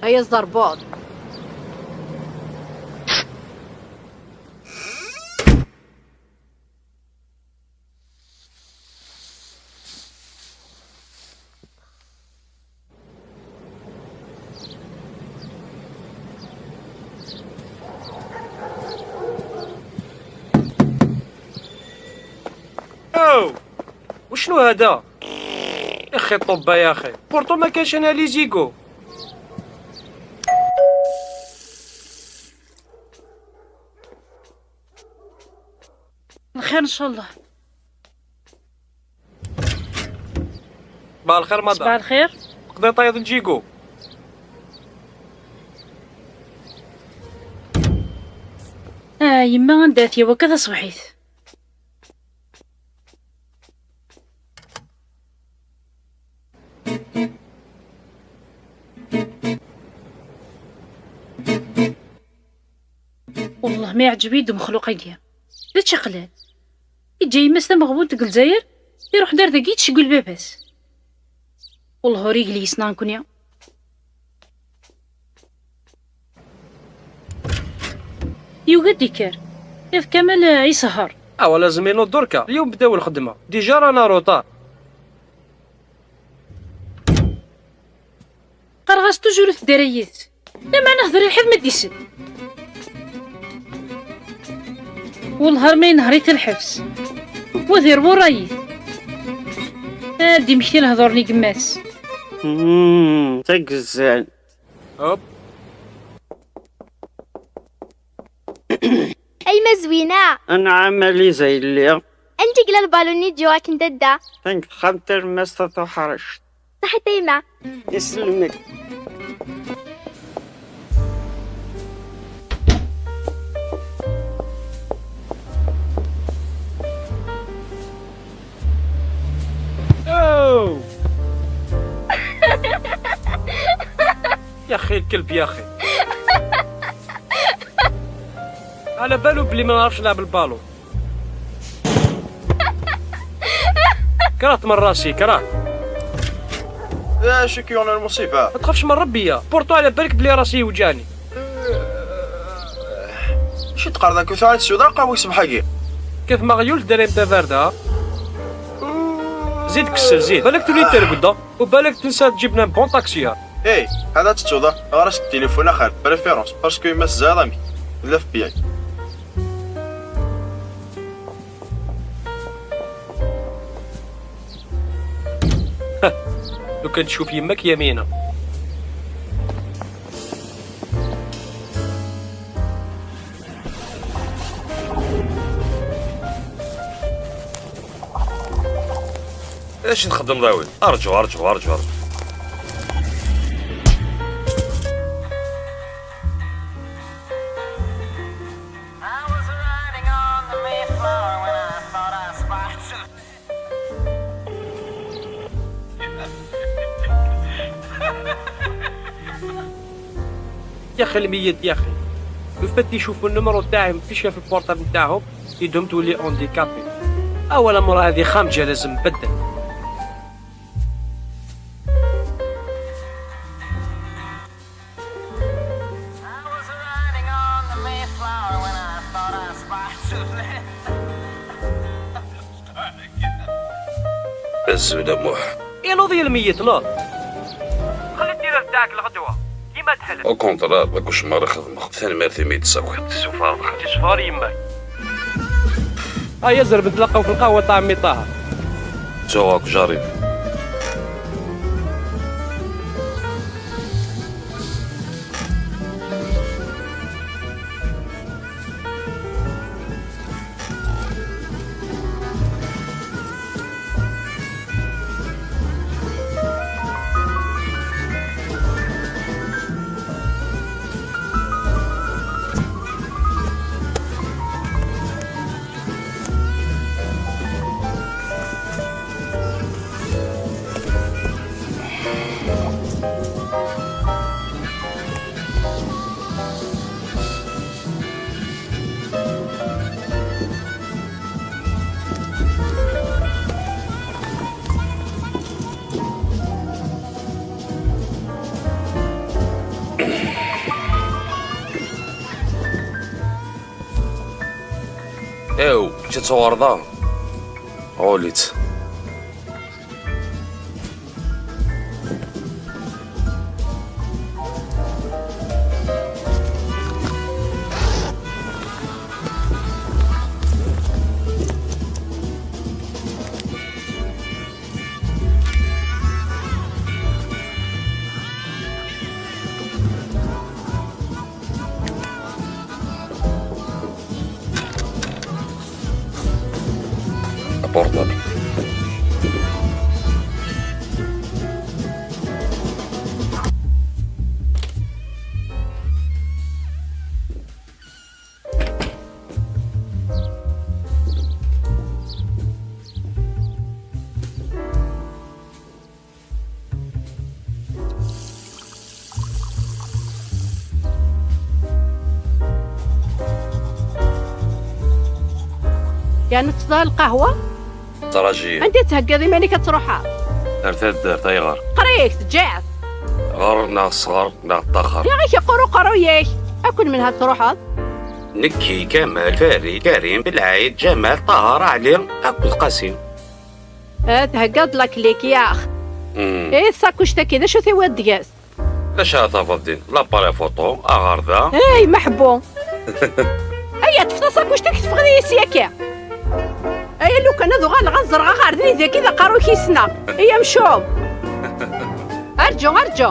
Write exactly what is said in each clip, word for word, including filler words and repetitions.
Ay aẓerbuḍ. Aw! Wacnu hada? Ixi ṭubba ya axi. Pourtant ma kaanx ana les égouts. Lxir ncallah. Ṣbaḥ lxir madam. Ṣbaḥ lxir. Qḍiṭ-ayi n Djigo. Ah, yemma anda tyaw akka taṣebḥit? Wellah ma iɛǧeb-iyi-d umexluq-agi. D acu iqlan? Iǧǧa yemma-s tameɣbunt deg Lezzayer, iruḥ-d ar dagi yettcewwil baba-s. Wellah ur igli yes-neɣ nekkni. Yugi ad d-ikker. Iḍ kamel, eh, isehher. Awa, lazem inuḍ durka. Liyum bdaw lxedma. Dija rana ruṭar. Qqareɣ-as toujours ur teddi ara yid-s. Lameɛna hder i lḥed ma d-isell. Wellah arma yenher-it lḥebs. Wa d irwu rray-it. Ad d-imekti lehdur-nni n yemma-s. Hmm, tagezzalt. Hop. A yemma Zwina! Anɛam a Liza yelli. Anda i yella lbalun-nni d-yuɣ akken dadda? Deg texxamt talemmast a Tuḥrict. Ṣaḥit a yemma. Isellmek. Aw! Yaxi lkelb yaxi. Ala balu belli ma nɛrefx nlɛeb lbalun. Kraht merrasi, kraht. D acu i k-yuɣen a lmuṣiba? Ma txafx mer Rebbi ya. Pourtant ala balek belli rasi yewǧeɛ-ni. Acu teqqareḍ akka, tuɛad teswiḍ aqehwa ṣṣbeḥ-agi? Kkat ma ɣyul ddarim tabarda. Zid kessel, zid. Balak tuli tergda. U balak tensa tǧib-n un bon taxi. Hey, hada tettuḍ, ɣer-as deg tilifun axir, préférence, parce que yemma-s tezɛiḍ amek, d la F B I. Lukan tcuf yemma-k Yamina. Acu txeddmeḍ a win? Arǧu, arǧu, arǧu, arǧu. Yaxi lmiyet, yaxi. Le fait icuffu le numéro تاعي مفيش في le portable نتاعهم، يدهم تولي handicapé. أول مرة هذه خام جا لازم نبدل. Azul a Muḥ. Iluḍ ya lmeyyet, luḍ. Xli-d tirar taɛk lɣedwa, dima teḥla. Au contraire, d akucmar i xedmeɣ. Tanemmirt imi yi-d-tessakiḍ. Tessuffeɣ lxir. Tessuffeɣ yemma-k. Aya zerb n tlaqqa-w f lqahwa ṭṭɛam mi ṭaha. Ttuɣ akk jarib. Ew, kečč ad tuɣreḍ-aɣ. Ɣuli-tt. Aportable. Yeɛni teṭṭfeḍ lqahwa? Ttṛajiɣ. Anda i theggiḍ iman-ik ad truḥeḍ? Ar taddart, ayɣer? Qrib, teǧǧiḍ. Ɣer neɣ ṣṣɣer neɣ ṭṭaxer. Diɣ i k-iqqur uqerruy-ik. Akked menhu ad truḥeḍ? Nekki, Kamal, Farid, Karim, Belɛid, Ǧamal, Ṭaher, Ɛli akked Qasi. Ah, theggaḍ la clique, yax. Hmm. Eh, tasakuct-agi, d acu tewwiḍ deg-s? D acu ara tafeḍ din? L'appareil photo, aɣerda. Hey, meḥbu! Aya, ṭṭef tasakuct-ik, teffɣeḍ-iyi sya-kki. Aya, lukan ad uɣaleɣ ad ẓreɣ aɣerda-nni dagi d aqerru-k i ssneɣ. Ay amcum! Arǧu, arǧu!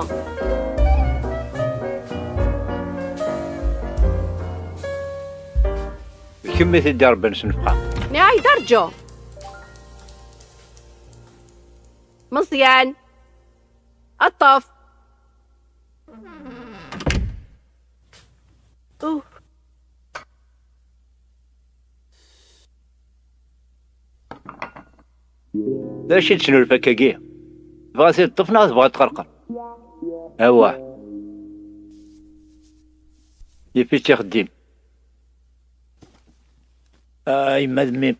D kemm i t-id-iṛebban s nnefqa. Nniɣ-ak-d arǧu! Meẓyan! Ṭṭef! Uh. D acu i d-tesnulfa akkagi? Tebɣa ad t-id-teṭṭef neɣ tebɣa ad tqerqer? Awah. Yif-itt ixeddim. A yemma d mmi-m.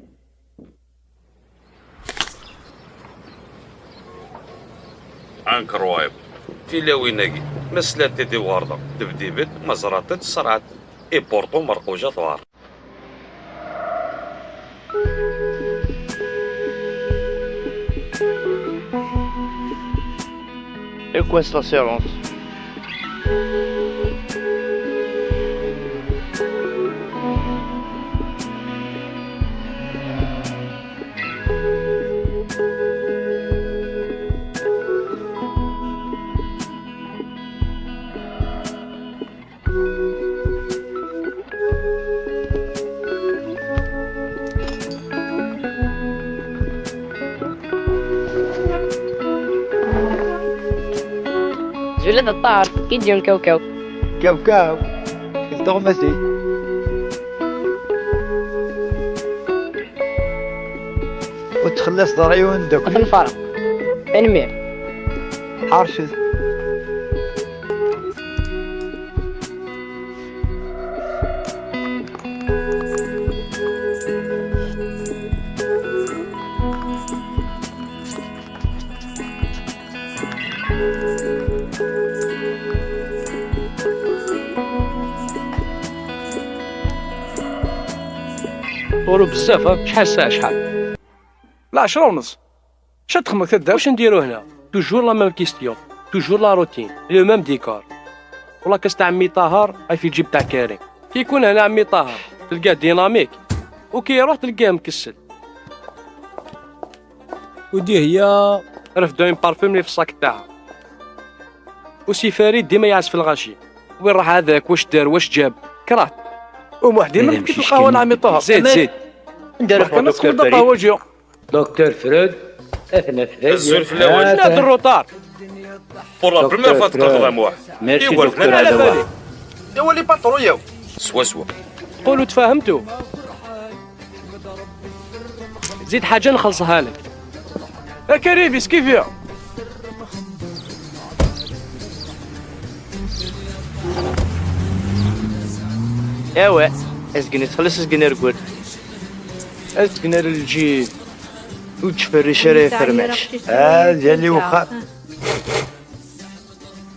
Incroyable. Tilawin-agi, ma slant-id i uɣerda, debdibent, ma ẓrant-tt, ṣerɛent. Iporṭu merquja tuɣar. Et quoi, ça, c'est rond? Zwilad ṭṭar, idion kawkaw. Kawkaw, d tuɣmatin. Ur ttxelliṣeḍ ara yiwen deg ad nfareq. Tanemmirt. Ḥercet. Ur bezzaf, ha? Acḥal ssaɛa, acḥal? Lɛecṛa u nneṣ. Acu ad txedmeḍ taddart? Wacu ndiru hna? Toujours la même question, toujours la routine, le même décor. Wala kas t'a ɛemmi Ṭaher, ay fi lǧib t'a Karim. Ki kun hna ɛemmi Ṭaher, telga dinamik. U ki iruḥ telga mkessel. Udi hiya. Refdu un parfum li fi ṣṣak taɛha. U si Farid dima yeɛzef lɣaci. Win raḥ hada, wac dar, wac jab. Kraht. U Muḥ, dima nefk-it lqahwa n ɛemmi Ṭaher. Zid, zid. Anda ara nefk-it lqahwa-agi? Docteur Freud, ad t-naf dayi. Azul fell-awen. Ata. Nna d rruṭar. Pour la première fois teqqimeḍ a Muḥ. Merci, iwal docteur fell-awen. Ala bali. Iwal i patru-yaw. Swaswa. Qulu tfahemtu. Zid ḥaǧa nxelṣha-lak. A Karim, iskifi. Awa, azgen yettxelliṣ, azgen ireggel. Azgen ar lǧid. Ur ttferric ara ifermac. Ad yali wexxam.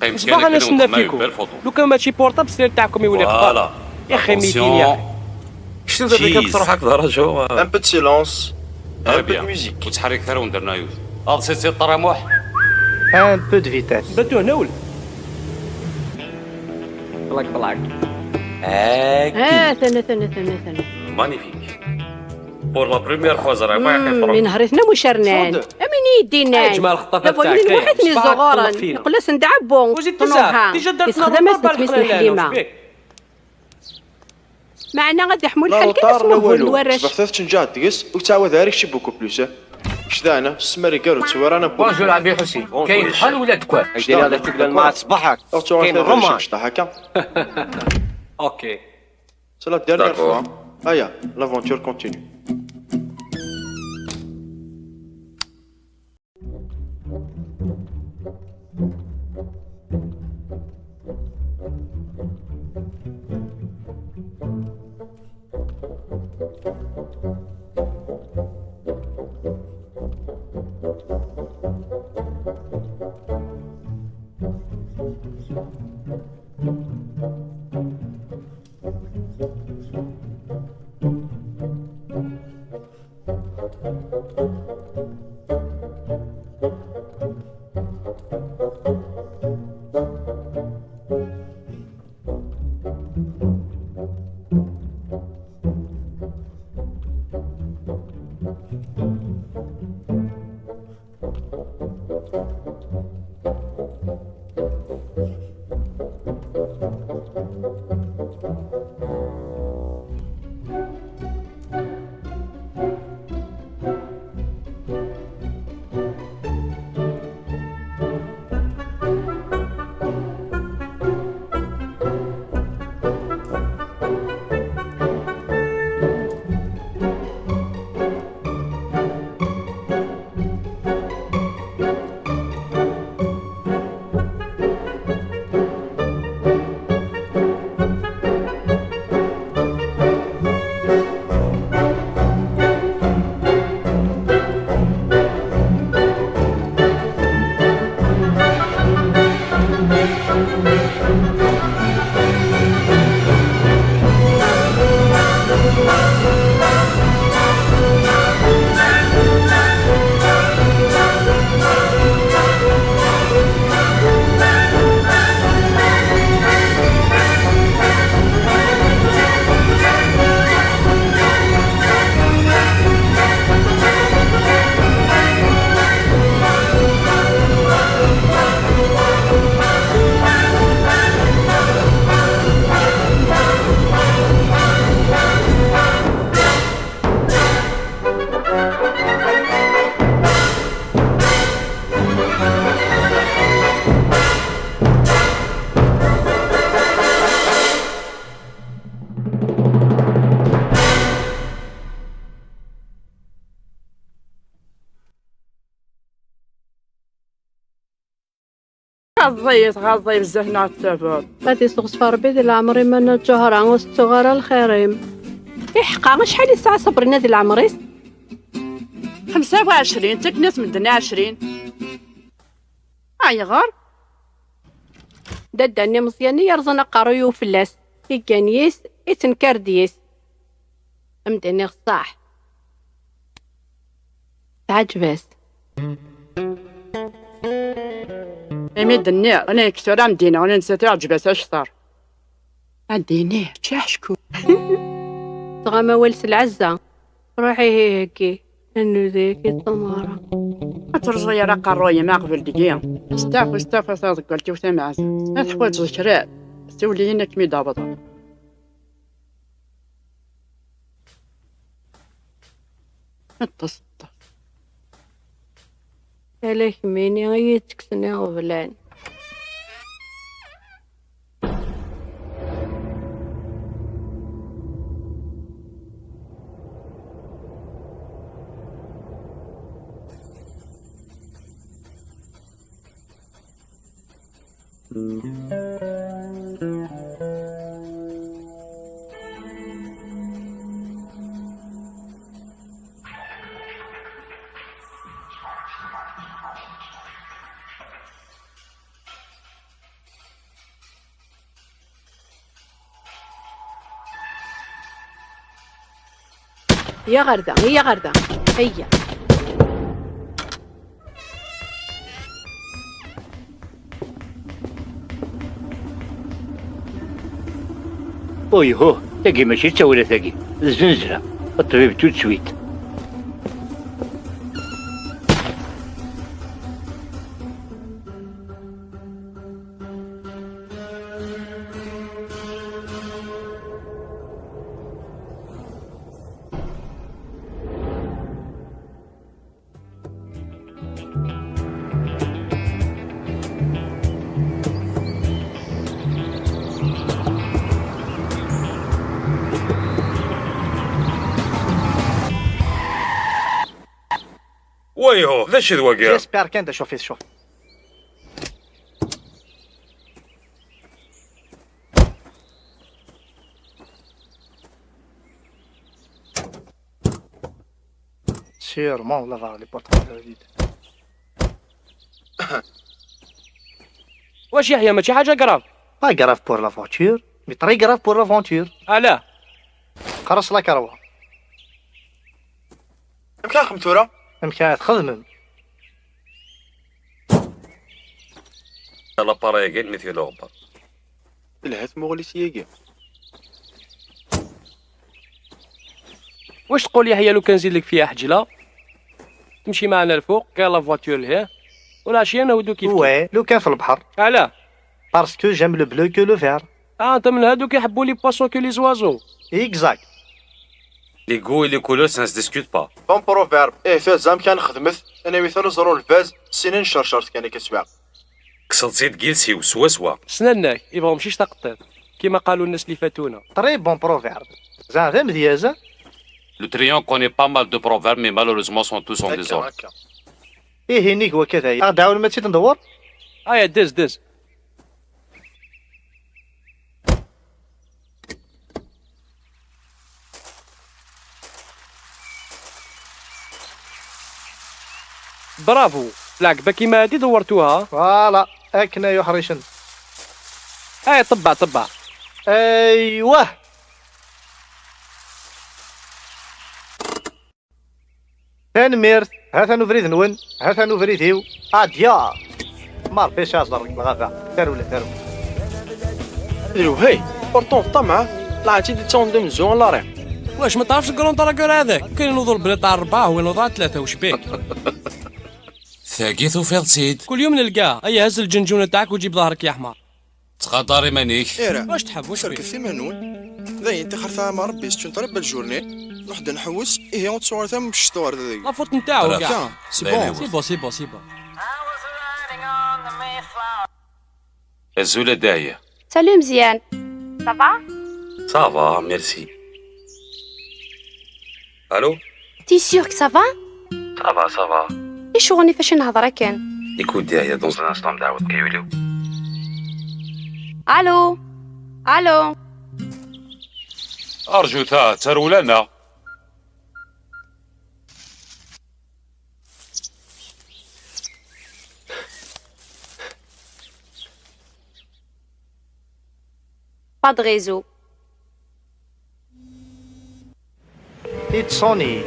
Qqim kan akken ad nefk-awen-d ma yebda lfuṭu. Lukan mačči portable, srid taɛkum i wuli xbar. Voilà. Ixim-it-in ya. Attention. Jeez. Un peu de silence. Un peu de musique. Ur ttḥerrik ara ur nderna yiwet. Aḍsit si ṭṭramuḥ. Un peu de vitesse. Batu hna ul. Ṭlak, ṭlak. Atan, atan, atan, atan. Magnifique. Pour la première fois, ẓriɣ ma yeqqim. Inehṛ-iten am ucernan. Am win i yi-d-innan. Ay, ǧmeɛ lxeṭṭa. La voyou n lmuḥit mi ẓuɣuren. Yeqqel-asen-d ɛebbu. Tnuha. Yexdem-as-d tmes n lḥlima. Meɛna ad iḥmu lḥal kan aswahbul n warrac. Ṣbeḥ ta tcenǧaɛt deg-s, ur tettɛawad ara kečči beaucoup plus, eh? Kečč daɛna, s ssmar igar ur ttwara n'importe quoi. Bonjour, Ɛemmi Ḥusin. Kayen ḥal wala d quoi? Ak-d-iniɣ d acu yellan ma ṣbeḥ-ak. Ur ttɛawad ara kečči akka. Ok. C'est la dernière fois. D'accord. Aya, l'aventure continue. Ɣaẓẓayet, ɣaẓẓay bezzaf neɣ tettabeḍ. Ad isseɣzef Ṛebbi di leɛmer-im, a Nna Ǧuhra, ur tettuɣ ara lxir-im. Iḥqa, acḥal i tesɛa Sabrina di leɛmer-is? Xemsa u ɛecrin, ttaken-as medden ɛecrin. Ayɣer? Dadda-nni Meẓyan i yerẓan aqerruy-iw fell-as, iggan yis, ittenkar-d yis. Am d-iniɣ ṣṣeḥ. Teɛǧeb-as. Imi d-nniɣ, ula nekk tura am d-iniɣ, ula nettat iɛǧeb-as acter. Ad d-iniɣ, ččiɣ ḥecku. Tɣam awal s lɛezza. Ruḥ ihi heggi, annuda-agi d tameɣra. Ad terẓu yar aqerruy-im aqbel deg-i. Steɛfu, steɛfu a taḍeggalt-iw tamaɛzant. Ma teḥwaǧeḍ kra, siwel-iyi-n ad kem-id-awḍeɣ. Ṭṭes, ṭṭes. Ala kemmini i yi-ttekksen iɣeblan. Iyya ɣer da, iyya ɣer da. Iyya. Uyhuh, tagi mačči d tawla tagi, d zznezla. Ṭṭbib tout de suite. Wayhu, d acu d wagi? J'espère kan d acu ɣef i tcuf. Sûrement, là-bas, les portes sont vides. Wesh Yeḥya, mačči ḥaǧa grave. Pas grave pour la voiture, mais très grave pour l'aventure. Ala. Qres la karwa. Amek ara nxedmem tura? Amek ara txedmem? Lapparay-agi almi tga lɣebba. Telha tmuɣli-s yagi. Wacu tqul Yeḥya lukan nzid-ik fiha ḥeǧla? Temci maɛna lfuq, kra la voiture lhi. Ur ɛci ara nawi-d ukief. Ouais, lukan f lebḥer. Ala. Parce que j'aime le bleu que le vert. Ah, anta menha duk iḥebbu les poissons que les oiseaux. Exact. Les goûts et les couleurs, ça ne se discute pas. Bon proverbe. Eh, tura amek ara nexdem? Ad nawi tala ẓer lbaz, sin ad ncercer kan akka swiɛa. Kkseḍ-tt-id deg yiles-iw, swaswa. Snannak, yebɣa umcic taqeṭṭiḍt. Kima qalu nnas li fatuna. Très bon proverbe. Zeɛma d amedyaz? Le Triangle connaît pas mal de proverbes, mais malheureusement sont tous en désordre. Akka, akka. Ihi, nnig wakka dayi. Ad d-tɛawnem ad tt-id-ndewwer? Aya, ddez, ddez. Bravo! Lɛeqba kima ad d-dewwertuha. Voilà, akken ay uḥricen. Ay, ṭebbeɛ, ṭebbeɛ. Aywah! Tanemmirt, ha-t-an ubrid-nwen, ha-t-an ubrid-iw, adya! Ma Rebbi yesɛa zzher deg lɣaba, tarewla, tarewla. Lewhay, pourtant ṭṭameɛ, lɛad-id yettawen-d amenzu a Larry. Wac, ma teɛrefeḍ Grand Ragueur hada? Kan inuḍ ur bla tɛa rebɛa, wi nuḍ tɛa tlata, wacbik? Tagi tufiḍ-tt-id. Kul yum nelga, ay haz lǧenǧuna taɛk u ǧib ḍahrek ya ḥmar. Ttqadar iman-ik. Ira. Wac tḥab, wac terket iman-nwen. Dayen, tixer tɛama Rebbi, c'est une très belle journée. Nruḥ-d ad nḥewwes, ihi ur ttuɣal ara am cceṭ ɣer da dagi. La faute ntaɛu, kra. Tiens, c'est bon. C'est bon, c'est bon, c'est bon. Azul a Dahya. Salut Meziane. Ça va? Ça va, merci. Allô? T'es sûr que ça va? Ça va, ça va. Acuɣer i fac i nhedder akken? Écoute, Dahya, dans un instant, mdawed kayuli. Allô? Allô? Arju ta, d tarewla-nneɣ. Pas de réseau. It's Sony.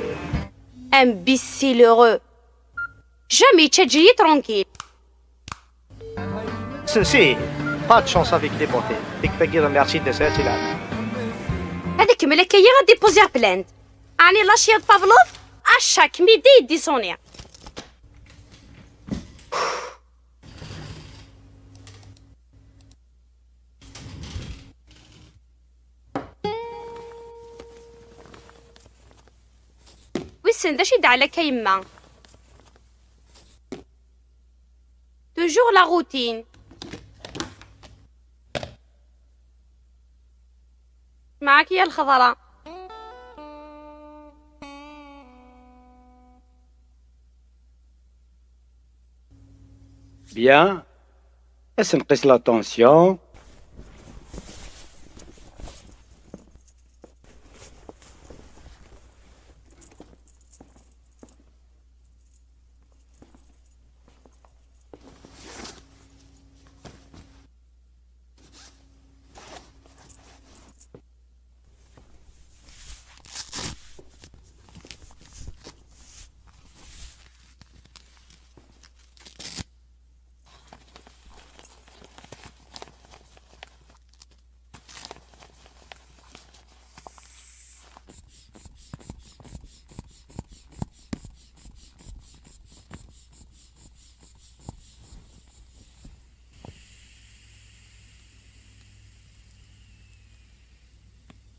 Imbécile heureux. Jamais yettaǧǧa-yi tranquille. Sensi, pas de chance avec les beautés. Tikta-agi d Mercedes ad tilɛeb. Ad ikemmel akka-yi ad d-ipuziɣ plainte. Ɛni lacya d Pavlov? Acak mi d-yeddi Sony. Wissen d acu i d-ɛla akka yemma? Toujours la routine. معاك يا الخضرة. Bien. Ad s-nqis la tension.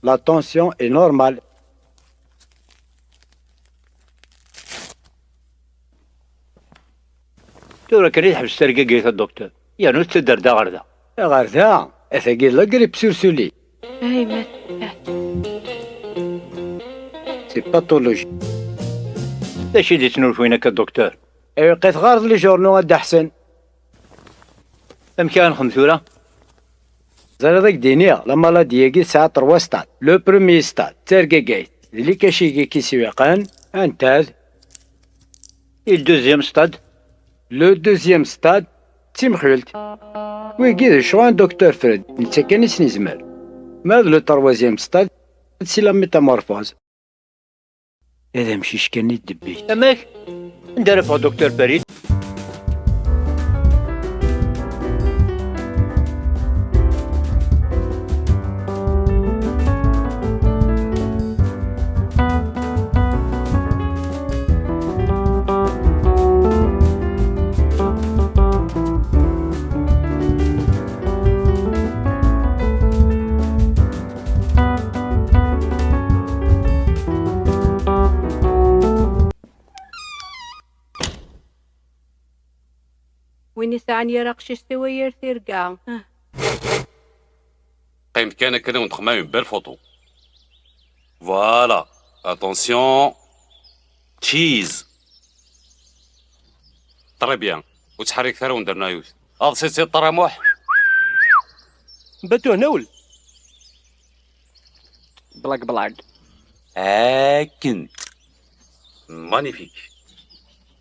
La tension est normale. Tura kan i teḥbes tergagit a docteur. Yernu tettader-d ɣer da. Ɣer da, atagi d la grippe sursolide. Ay, ma. C'est pathologique. D acu i d-ittnulfuyen akka, docteur? Iwqet ɣer les journaux a Dda Ḥsen. Amek ara nexdem tura? Ẓriɣ ad k-d-iniɣ, la maladie-agi tesɛa trois stades. Le premier stade, d targagayt, d likacigi k-isiwiqen, anta d? Et le deuxième stade? Le deuxième stade, d timxult. Wigi d ccɣel n Docteur Fred, netta kan i sen-izmer. Ma d le troisième stade, c'est la métamorphose. D amcic kan i d-tebbi. Amek? Anda ara ffɣeɣ, docteur Farid? Win yesɛan yir aqcic, siwa yir tirga. Qqim kan akken ad wen-d-xemmayen belle photo. Voilà. Attention. Cheese. Très bien. Ur ttḥerriket ara wen-d-rnu yiwet. Aḍsit-ṭṭramuḥ. Batu hnawl. Blag, blag. Akken. Magnifique.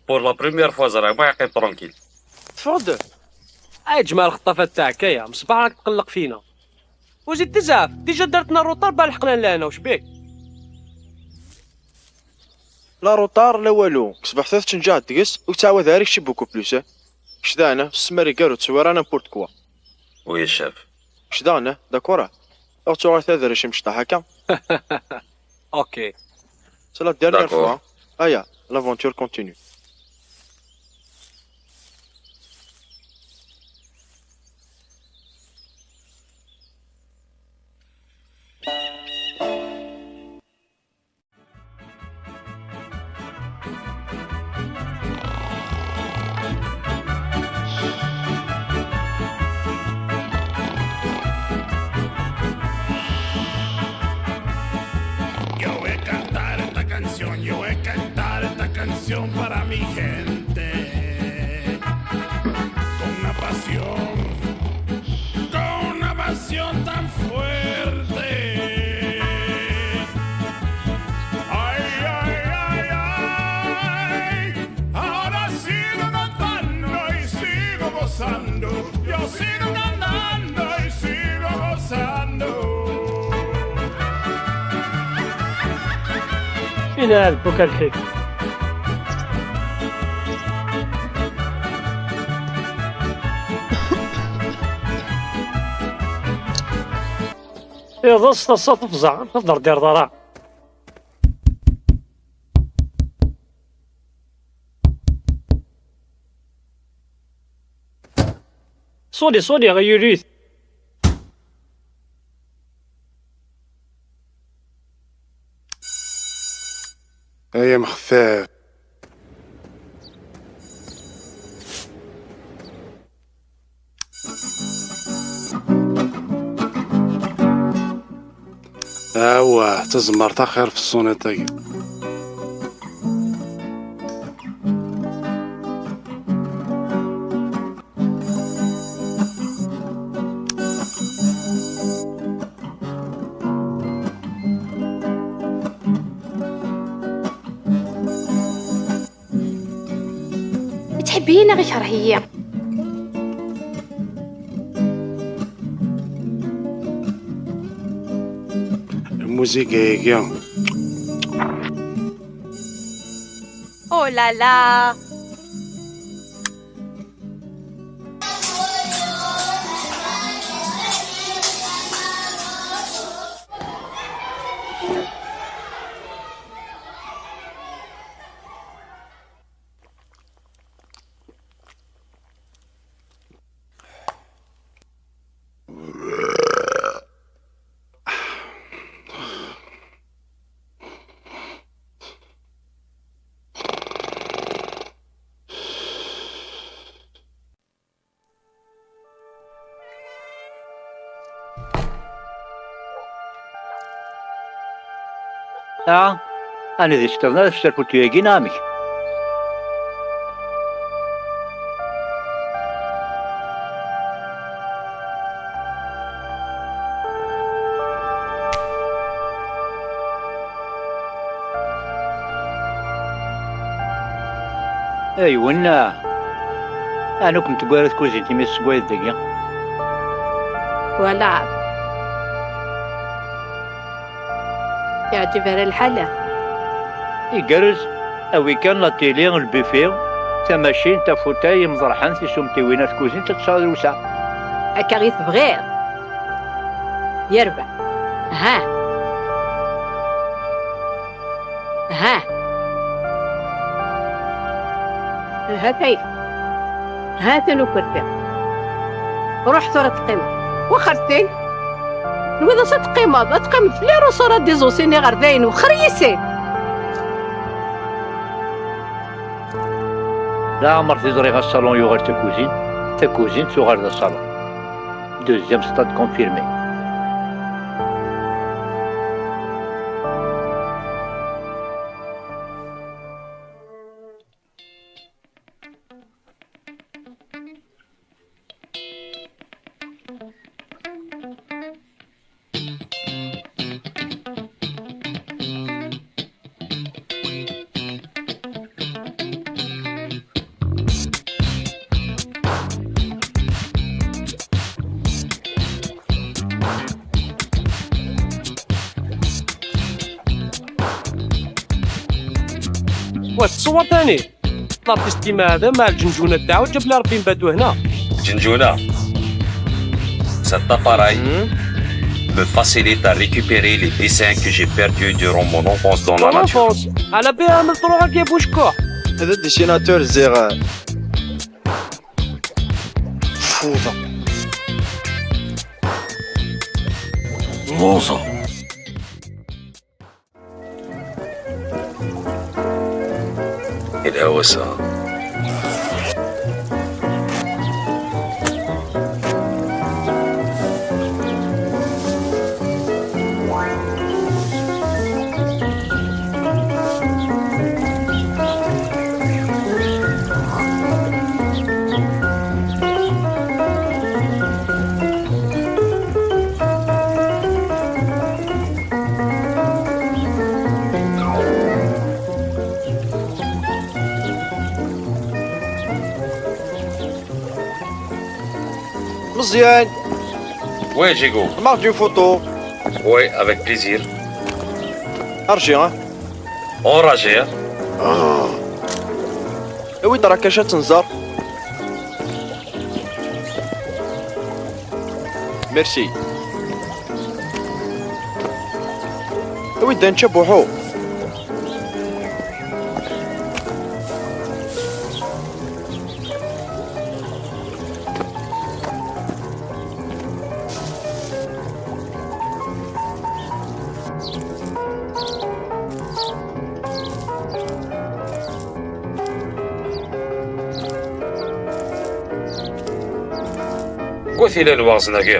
Pour la première fois, ẓriɣ ma yeqqim tranquille. Teffeɣ-d. Ay, ǧmeɛ lxeṭṭafat taɛkaya, mṣbaḥ راك تقلق فينا. وزيد تزعف، déjà دارتنا retard بعد لحقنا لهنا، واش بيك؟ لا روطار لا والو، صبحت تشنجعت دقس وتعاود عليك شي beaucoup plus. كش دانا، السماري قالوا تصوير انا n'importe quoi. Oui, chef. كش دانا، d'accord. اغتو غير تهدر شي مشطح هكا. Ok. C'est la dernière fois. D'accord. Aya, l'aventure continue. Yo voy a cantar esta canción, yo voy a cantar esta canción para mi gente. Con una pasión, con una pasión tan fuerte. Ay, ay, ay, ay. Ahora sigo cantando y sigo gozando. Yo sigo cantando y sigo gozando. Final, poker kick. Iḍes tasa tefẓa, amek ur d-terdireḍ ara? Suli, suli, ay yuli-t. Ay amexfaf. Awah, tazmert axir f ṣṣuniṭ-agi. Yettḥibbi-yi neɣ ikerh-iyi? Lmuziga-agi. Oh là là! Ah, ɛni d iceṭṭiḍen ara tefser putu-agi neɣ amek? Ay wenna! Ɛni ur kem-teggar tkuzint imi tessewwayeḍ dagi? Wala. Yeɛǧeb ara lḥal? Igerrez. Awi kan la télé, lbifi, tamacint, afutay, imḍerḥen, tisumtiwin, ar tkuzint ad tesɛu drus. Akka i tebɣiḍ. Yerbeḥ. Ha. Ha. Ha-t-ay. Ha-t-an ukerfi. Ruḥ tura ad teqqimeḍ. Wexxer-t-in. Nwiḍ-as ad teqqimeḍ, ad teqqimeḍ fell-i, rusur ad d-iẓusin iɣerdayen, wexxer yis-i. Leɛmer t-ẓriɣ asalun yuɣal d takuzint, takuzint tuɣal d asalun. Deuxième stade confirmé. Wa tettṣewwer tani? L'artiste كيما هذا مع الجنجونة تاعو جاب لي ربي من بعد هنا. Jinjuna, cet appareil me facilite à récupérer les dessins que j'ai perdus durant mon enfance dans la nature. Ton enfance. على بها عملت روحك يا بوشكوح. هذا dessinateur زيغ. فوضى. لوصة. الهوسة. Meẓyan. Oui, Diego. Marque une photo. Oui, avec plaisir. Arji, hein. Enragé, hein. Ah. Awi-d Rakesh ad tt-nẓer. Merci. Awi-d ad nečč abuḥu. Gu tila lwaɣzen-agi.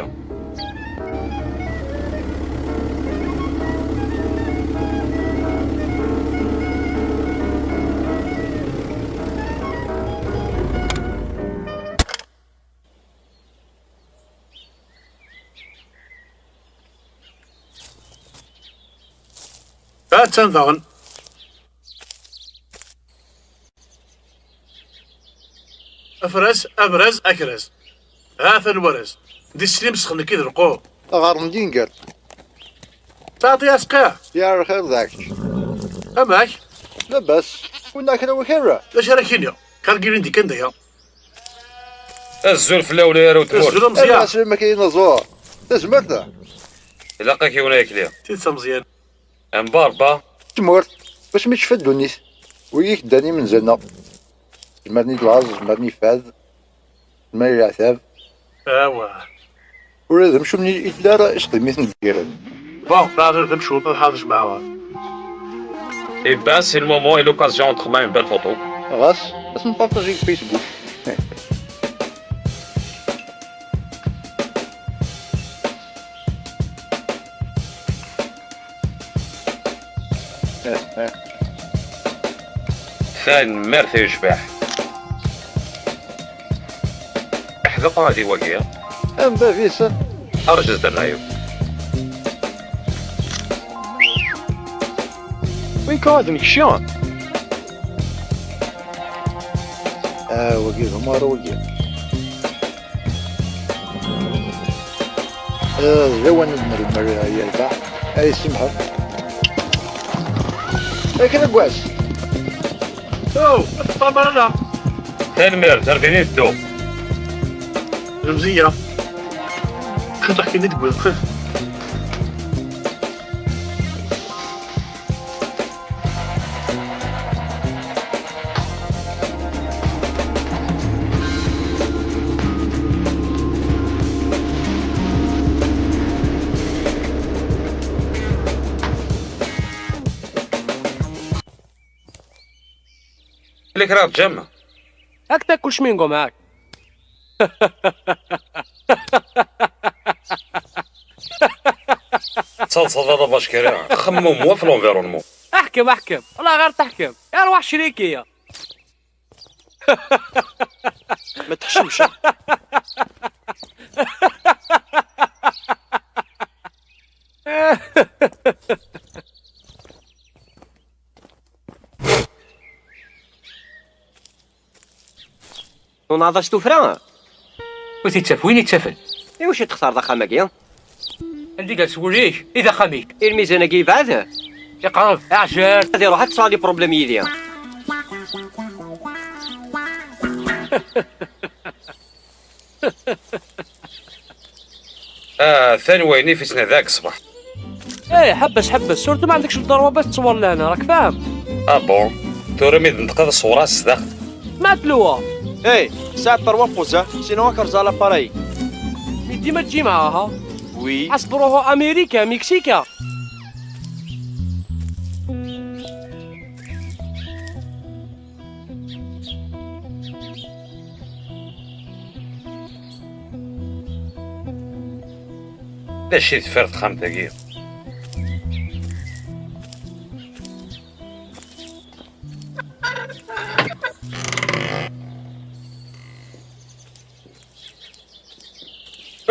Ha-tt-an daɣen. Afras, abraz, akraz. Ha-t-an warraz. Di slim sexnek i d lqur. Aɣar n dingal. Taɛḍi asqa. Yar lxir d akečč. Amek? Labas. Win akra wakra. D acu ara k-iniɣ? Kargilin di kan daya. Azul fell-awen ay arraw n tmurt. Azul a Meẓyan. Ala, aslem akka inaẓur. Tazmert. Ilaq-ak yiwen ay akli. Tidet a Meẓyan. Mba Rebba. Tmurt. Wasmi tecfa ddunit. Wigi k-ddan imenzanen-a. Zemren i laẓ, zemren i fad, zemren i leɛtab. Awa. Ula d amcum n Hitler isexdem-iten deg yired. Bon, ḥader d amcum, ḥader jemɛeɣ. Eh ben, c'est le moment et l'occasion de prendre une belle photo. Ɣas, ad ten-partager deg Facebook. Tanemmirt ay ucbiḥ. Iḥdeq ɣadi wagi. Am bab-is. Rǧu-d rray-iw. Win kan ad nekcem. Ah, wagi d umaru wagi. Ah, d lawan ad nermer yerbeḥ. Ay, simḥet. Akken agwas. Oh, ṭṭamar ala. Tanemmirt, ar din i teddu. Lemziyya. Cwiṭ akken i d-wwiɣ. Ili kra tǧem. Hak takk kullec mingo معاك. Tettaḍsaḍ a la vache qui rit. Xemmem wa في l'environnement. احكم، احكم. والله غير تحكم. يا أرواح شريكية. ما تحشمش. Tunaḍ-as tuffra? Ur t-ittaf win ittafen. Iwacu i d-textareḍ axxam-agi? Anda i yers wul-ik, i d axxam-ik. I lmizan-agi yebɛed? Iqreb, aɛjel. Ad iruḥ ad tesɛu les problèmes yid-i. Ah, atan wayen i f-isnen deg ṣṣbeḥ. Eh, ḥebbes, ḥebbes, surtout ma عندكش الدروة باش تصور لهنا، راك فاهم؟ Ah bon. Tura mi d-neṭqeḍ ṣṣura-s zdaxel. سمعت لوا. Eh, ساعة trois fois, sinon ad k-rẓeɣ l'appareil. Mais dima tǧi معاها. Oui. حسب روحو أمريكا، مكسيكا. D acu i deffir texxamt-agi?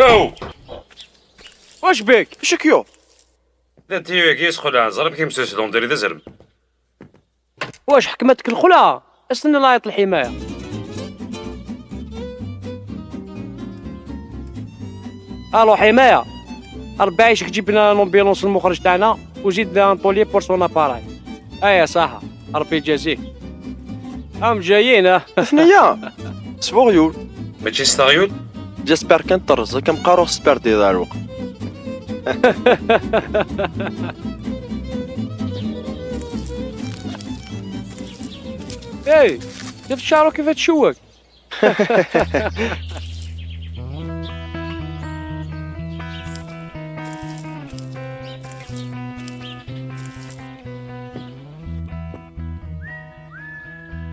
Aw! واش بك؟ اش كيو؟ لا تيويك يسخلها، زرب كيمسوس دوندري دزرم. واش حكمتك الخلعة؟ استنى لايط الحماية. الو حماية، ربي يعيشك، جيب لنا لومبيلونس المخرج تاعنا وزيد لنا طولي بور سون اباراي. ايا صح، ربي يجازيك. هم جايين، اه. ثنية. سبوغيول. ماشي ستغيول؟ جاسبر كان طرز، كم قاروخ سبر دي داروق. اي، شفت شعره كيف تشوك؟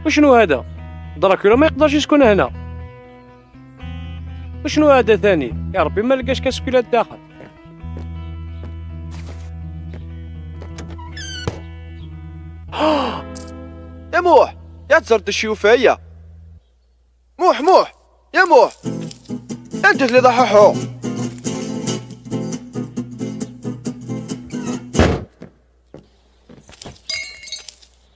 وشنو هذا؟ دراكولا ما يقدرش يسكن هنا. وشنو هذا ثاني؟ يا ربي ما لقاش كاسكولا الداخل. يا موح، يا تزرد الشيوفية. موح، موح، يا موح. انت اللي ضححو.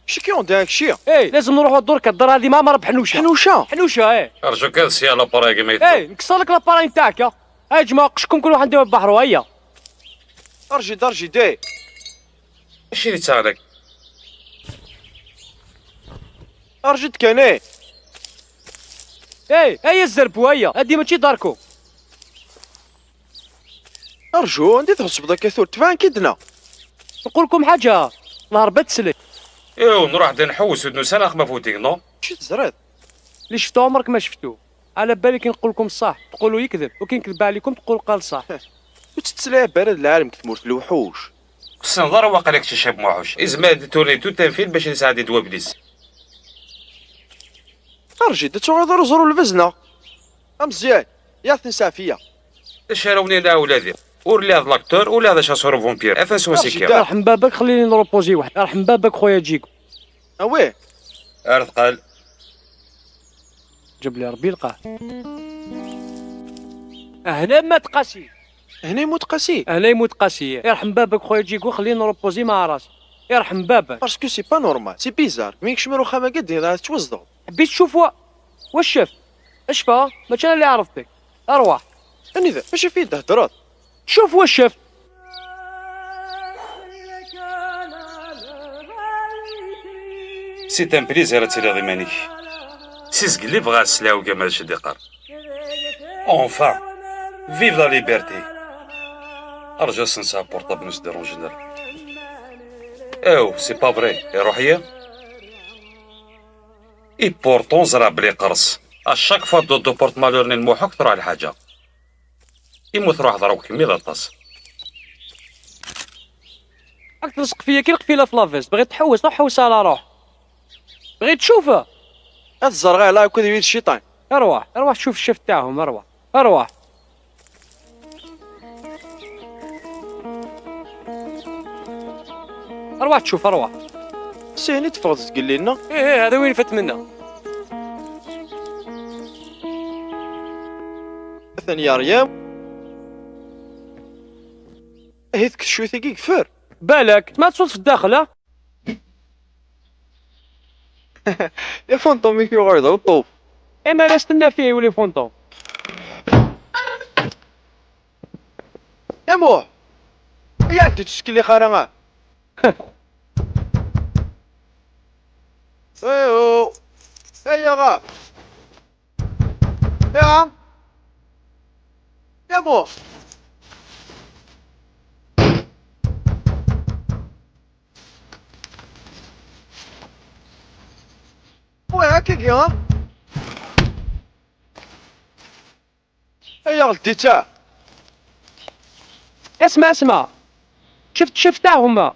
شكيون داك شي؟ ايه، لازم نروحوا درك الدار هذه مع مرب حنوشه. حنوشه؟ حنوشه، ايه. ارجوك هذا السيارة لاباراي كما يدور. ايه، نكسر لك لاباراي نتاعك، اه. ايه جماعه، قشكم كل واحد يدير بحره، هيا. ارجي درجي دي. اش اللي تسالك؟ ارجد كان ايه. ايه، هيا الزربو، هيا، هادي ماشي داركو. ارجو، عندي تحسب ذاك ثور تبان كدنا. نقول لكم حاجه، نهار بات سلك. ايوا نروح دي نحوس ودنو سنه ما فوتيك نو. شي تزرد؟ اللي شفتو عمرك ما شفتو. على بالي كي نقول لكم الصح تقولوا يكذب، وكي نكذب عليكم تقول قال صح. وتتسلع برد العالم كتمورت الوحوش. قسم ضر واقع لك شي شاب موحوش. إذا ما ديتوني تو تنفيذ باش نساعد دوا بليس. ارجي دتو غير زرو البزنة. امزيان. يا تنسى فيا. اش راوني انا اولادي؟ Ur lliɣ d l'acteur, ur lliɣ d achasseur vampire. Atan s wasika. Yerḥem baba-k, xlini nrepozi weḥd. Yerḥem baba-k, xoya Djigo. Awih. Ar tqal. Jab li Rebbi lqaɛ. Ahna ma tqasi. Hna yemmut Qasi. Ahna yemmut Qasi. Yerḥem baba-k, xoya Djigo, xlini nrepozi ma ras. Yerḥem baba-k. Parce que c'est pas normal, c'est bizarre. Mi kecmen ar uxxam-agi, d-, d-, tettwazdeɣ. Ḥbit tcuf wa-, wa ccef. Acfa, mačči ala li ɛerḍ-ik. Arwaḥ. Anida, acu fi d-theddreḍ? Tcuf wa ccef. C'est un plaisir ad tiliḍ iman-ik. Si zgelli bɣiɣ ad sleɣ i ugama d acu d-iqqar. Enfin, vive la liberté. Rǧu ad senseɣ portable n Sder en général. Oh, c'est pas vrai, iruḥ-yi? Et pourtant ẓriɣ belli iqerres. À chaque fois d-, d-, porte-malheur-nni n Muḥ akk truḥ lḥaǧa. Imi ur truḥeḍ ara akk kemmi d aṭas. Ad k-telseq fell-ak i lqefila f la veste. Bɣiɣ ad tḥewwes, ruḥ ḥewwes ala ruḥ. Bɣiɣ ad tcuf. Ad ẓreɣ ala akked yid cciṭan. Arwaḥ, arwaḥ tcuf ccaf taɛhum, arwaḥ. Arwaḥ. Arwaḥ tcuf, arwaḥ. Sihni teffeɣ-d zgelli-nneɣ. Ih, ih, hada win ifat minna. Atan yerya. Ahi tkeccwit-agi gfer. Balak, ma tsuḍ f daxel, a? Ifunṭum-ik yuɣal d uṭṭuf. Imar as tenna fih i wul ifunṭum. Ya Muḥ! Ay ur d-tettkellix ara, ah! Ayo! Ay aɣa! Ya! Ya Muḥ! Wah, akkagi, ha? Ay aɣ-d-ittaɛ! Asma, asma! Šeft, šeft taɣuma!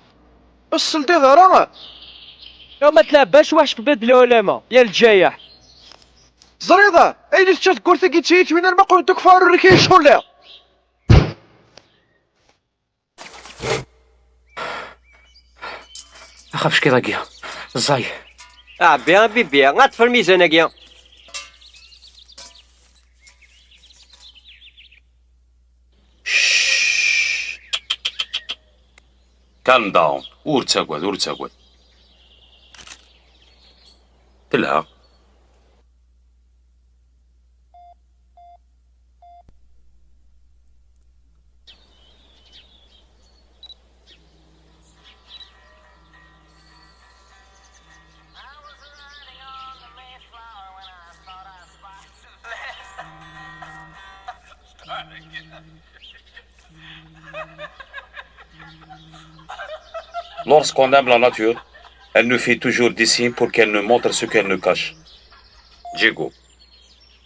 Ur s-teldiḍ ara! Yawma tlaba cwaḥ cef bed lɛulama, ya lǧayeḥ! Teẓriḍ, ayen i tečča tewwurt-agi d tiyitwin arma qqlent akk ɣer urrek i iculliḍ! Axaf ckiḍ-agi, ẓẓay. Ɛebbi a Bibi, ṭṭef lmizan-agi. Calm down. Ur ttagad, ur ttagad. Telha. Lorsqu'on aime la nature, elle nous fait toujours des signes pour qu'elle nous montre ce qu'elle nous cache. Djigo.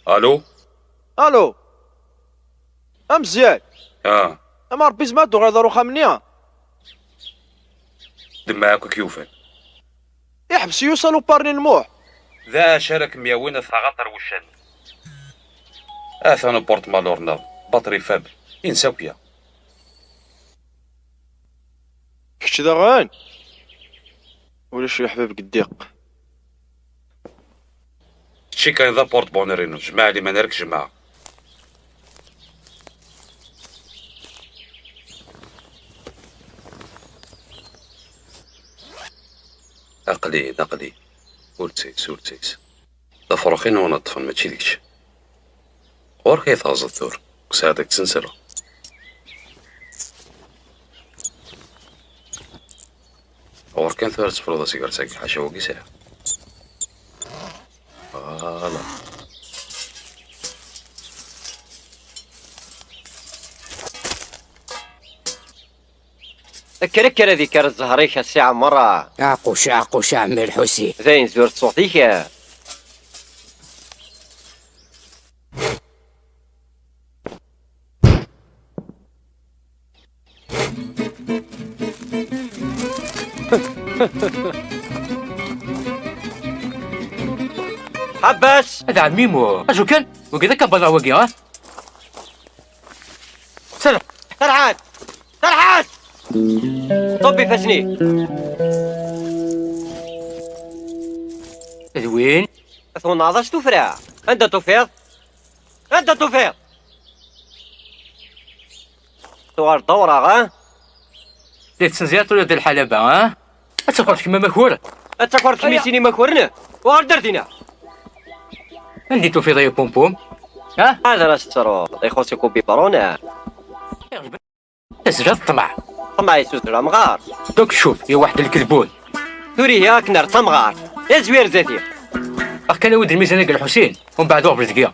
Allô ? Allô ? A Meẓyan. Ah. Ama Ṛebbi, zemreɣ ad d-uɣaleɣ ar uxxam-nni? Demmeɛ akk i k-yufan. Iḥbes-iyi usalupar-nni n Muḥ. D acu ara kem-yawin ad taɣeḍ ar wuccan? Atan uportmalu-nneɣ, batri faible, insa akya. Kečč daɣen? Ulac leḥbab deg ddiq. Kečči kan d aporte-bonheur-inu, jmeɛ liman ara k-jemɛeɣ. Aql-in, aql-in. Ur ttayes, ur ttayes. D afrux-inu i wen-ṭṭfen, mačči d kečč. Ɣur-k ay teɣẓeḍ tura, ur sɛiɣ deg tsensra. Ɣur-k kan tura ad tefruḍ asigaret-agi, ḥaca wagi sɛiɣ. Voilà. Kker, kker ad ikker zzher-ik a Si Ɛmer. Aquc, aquc a ɛemmi Lḥusin. Dayen zur ṣṣut-ik. Ḥabbes! A d ɛemmi Muḥ, aju kan, wagi d akabaḍa wagi, ha? Sala, Serḥet! Serḥet! Ṣubb ifassen-ik! D win? Twenɛeḍ-as tuffra. Anda tufiḍ? Anda tufiḍ? Tuɣaleḍ d awraɣ, ah? Di tsenzirt ula d lḥalaba, ah? Ad takreḍ kemm amakur? Ad takreḍ kemm i sin imakuren? Uɣal-d ar dinna! Anda i tufiḍ ay apumpum? Ah? Ad as-tettruḍ, ixuṣ-ik ubibeṛun, ah? Tezriḍ ṭṭmeɛ. Ṭṭmeɛ yessuter amɣar. Donc cuf, ya waḥed lkelbun. Tura ihi akken ar tamɣart. Azwir zdat-i. Ax kan awi-d lmizan deg Lḥusin, umbeɛd uɣbel deg-i.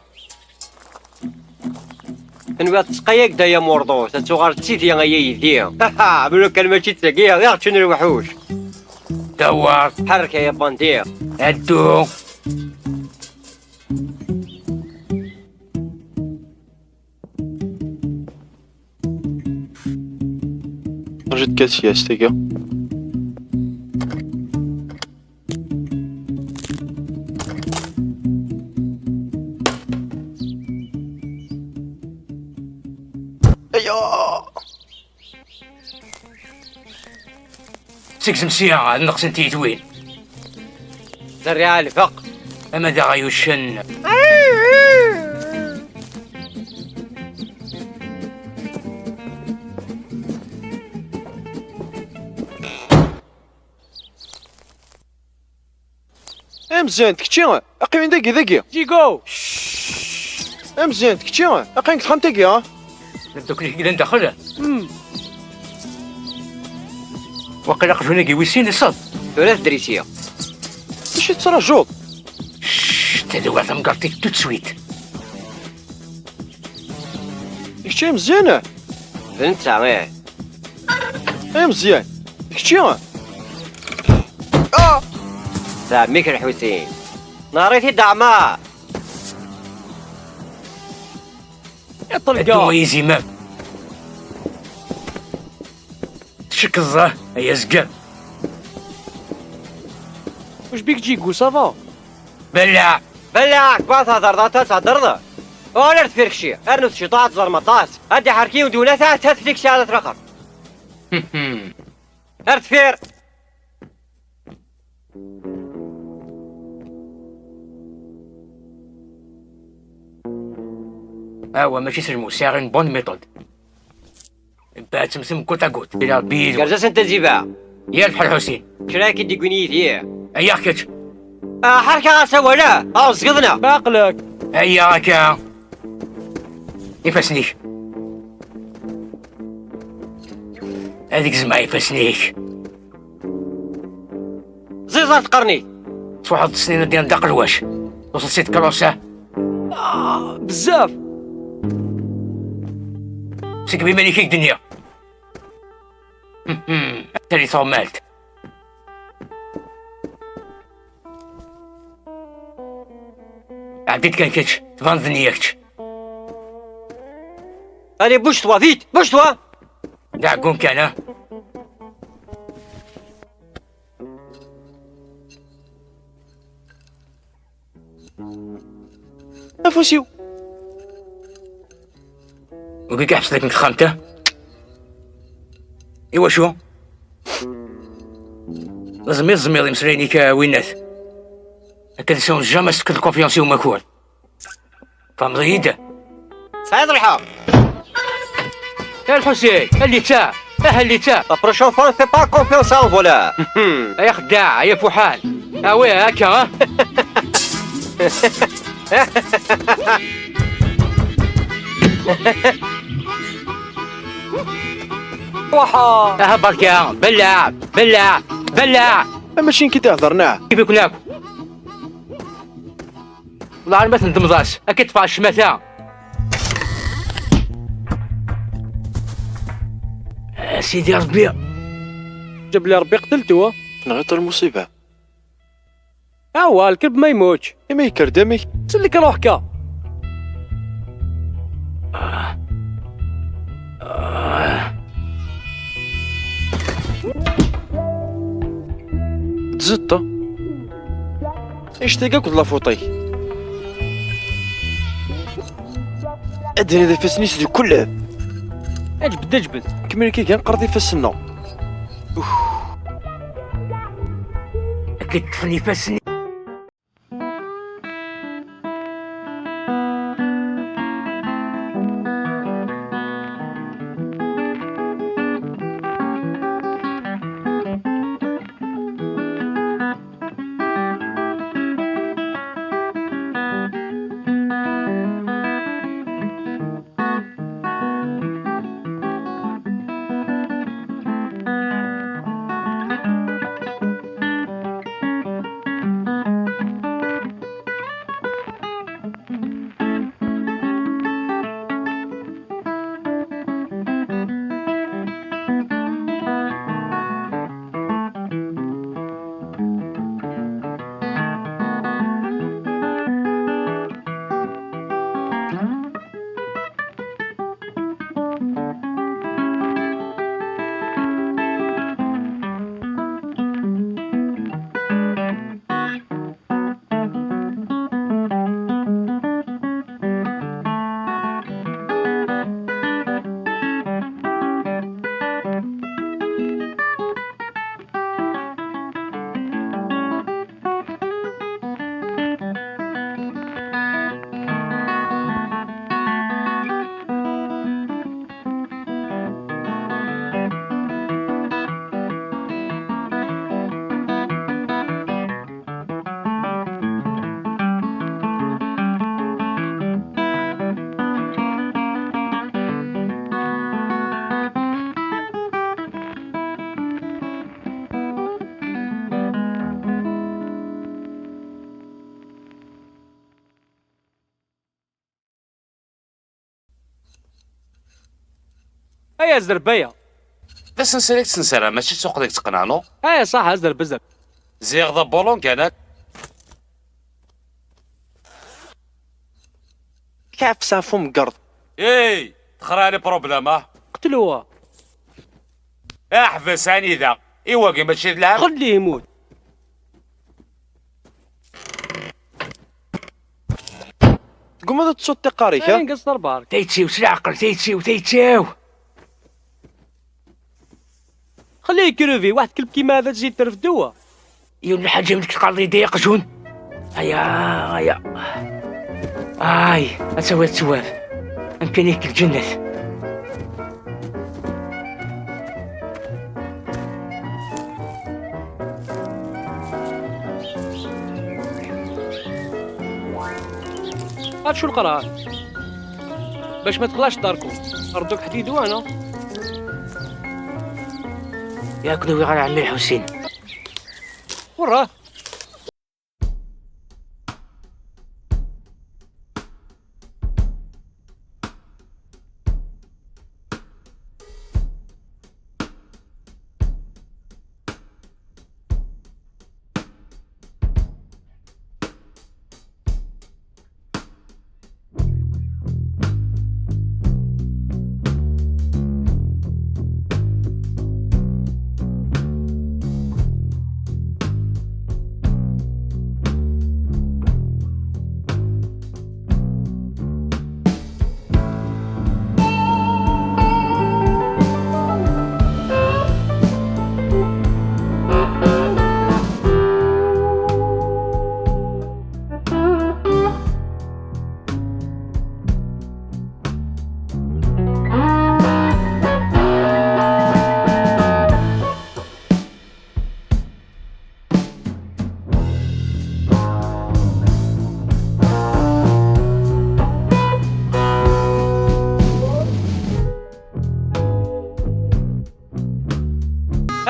Tenwiḍ tesqay-ak-d ay amurḍus, ad tuɣal d tidi ay aydi. Haha, lukan mačči d tagi i ɣ-ččan lewḥuc. Dawar. Ḥerrek ay abandi. Addu. Rǧu-d kan sya s tagi. Aya! Segzem sya, ad neqsent tiyitwin. Zerriɛa lfeq. Ama d aɣyucen. Ay Meẓyan, d kečči? Aqim-in dagi, dagi. Digo! Ay Meẓyan, d kečči? Aqim deg texxamt-agi, ha? D ameddakel-ik i yellan daxel? Hmm. Waqil aqjun-agi wis sin iṣeḍ. Tura tedrisi. Acu i tettrajuḍ? Cct, ad awiɣ tamgerḍt-ik tout de suite. D kečč ay Meẓyan? D netta, ih. Ay Meẓyan, d kečči? Ah! D ɛemmi-k Lḥusin. Nehṛ-it-id a ɛemma! Iṭelga! Ddu ay izimer! Tcekkeḍ, ah, ay azger! Wacbik Jigu, ça va? Belleɛ! Belleɛ! Kma thedreḍ, ad theddreḍ! Uɣal ar deffir kečči! Rnu tciṭuḥ, ad teẓrem aṭas! Ad d-iḥerk yiwen d wlata, ad teflik si ala traxert! Ar deffir! Awa, mačči s lmus, sɛiɣ une bonne méthode. Mbeɛd temtem côte à côte. Ila Rebbi yid-wen. Gerz-asen taziba. Yerbeḥ Lḥusin. Kra i k-id-iggin yid-i. Ayya kečč. Ah, ḥerrek-aɣ asawal, ah, ɛuẓẓgeḍ-neɣ. Baqlek. Ayya akka. Ifassen-ik. Ad gezmeɣ ifassen-ik. Ẓiẓer teqqar-nni. Tfuḥeḍ tesnin ad d-yan d aqelwac. Tuseḍ si tkerrust, ah? Ah, bezzaf! Seg iman-ik i k-d-nniɣ. Tali tuɣmalt. Ɛeddi-d kan kečč, tbaneḍ-d nniya kečč. Allez, bouge-toi, vite, bouge-toi! D aɛeggun kan, ah? Afus-iw! Ur k-iḥbes dakken deg texxamt, ah? Iwacu? D aẓmiḍ-ẓmiḍ imeslayen-ik, a winnat. Akka d-sɛun jamais tefkeḍ confiance i umakur. Tfehmeḍ-iyi-d? Tesɛiḍ lḥeqq. A Lḥusin, a llita, ah a llita. La prochaine fois, ne fais pas confiance à un voleur. Ay axeddaɛ, ay afuḥan. Awi, akka, ah? Waḥa. Aha, berka, belleɛ, belleɛ, belleɛ. Ama mačči nekk i d-ihedren, ah? Kif-iken akk. Wellah ar ma tendmeḍ-as, ad k-ṭṭfeɣ ccmata. A Sidi Ṛebbi. جاب لي ربي قتلته. Tenɣiḍ lmuṣiba. Awa, lkelb ma yemmut. Imi yekker-d amek? Sellek ruḥ ka. Tzeṭṭ. Ictag akked lafuṭ-ik. Ad d-nadi ifassen-is deg kulleb. Aǧbed, aǧbed. Kemmel akka kan, qerrḍ ifassen-nneɣ. Uf. Ad k-ṭṭfen ifassen. Ay, azreb aya. D asensel i yettensara, mačči d tuqqda i yetteqqen, anu? Ay, ṣaḥ, azreb, azreb. Ziɣ d abulun kan. Kɛef s ɣef umgerḍ. Ey, texra les problèmes, ah. Qtluha. Ḥbes anida. I wagi mačči d lɛeb? Xelli yemmut. Tgummaḍ ad tettuḍ tiqqar-ik, ha? Ay, nqes ḍerbar. Tayet-iw, s leɛqel, tayet-iw, tayet-iw! Xelli yekrubi, waḥed kelb kima hada tezid terfed-wa. Yiwen lḥaǧa, nekk tqalḍ yeddi aqjun. Aya, aya. Ay, ad tawiḍ ttwab. Amkan-ik deg lǧennet. Acu lqrar? Bac ma txlac darku. Arduk ḥdidu, ano? Yak nuwi ɣer ɛemmi Lḥusin. Urah.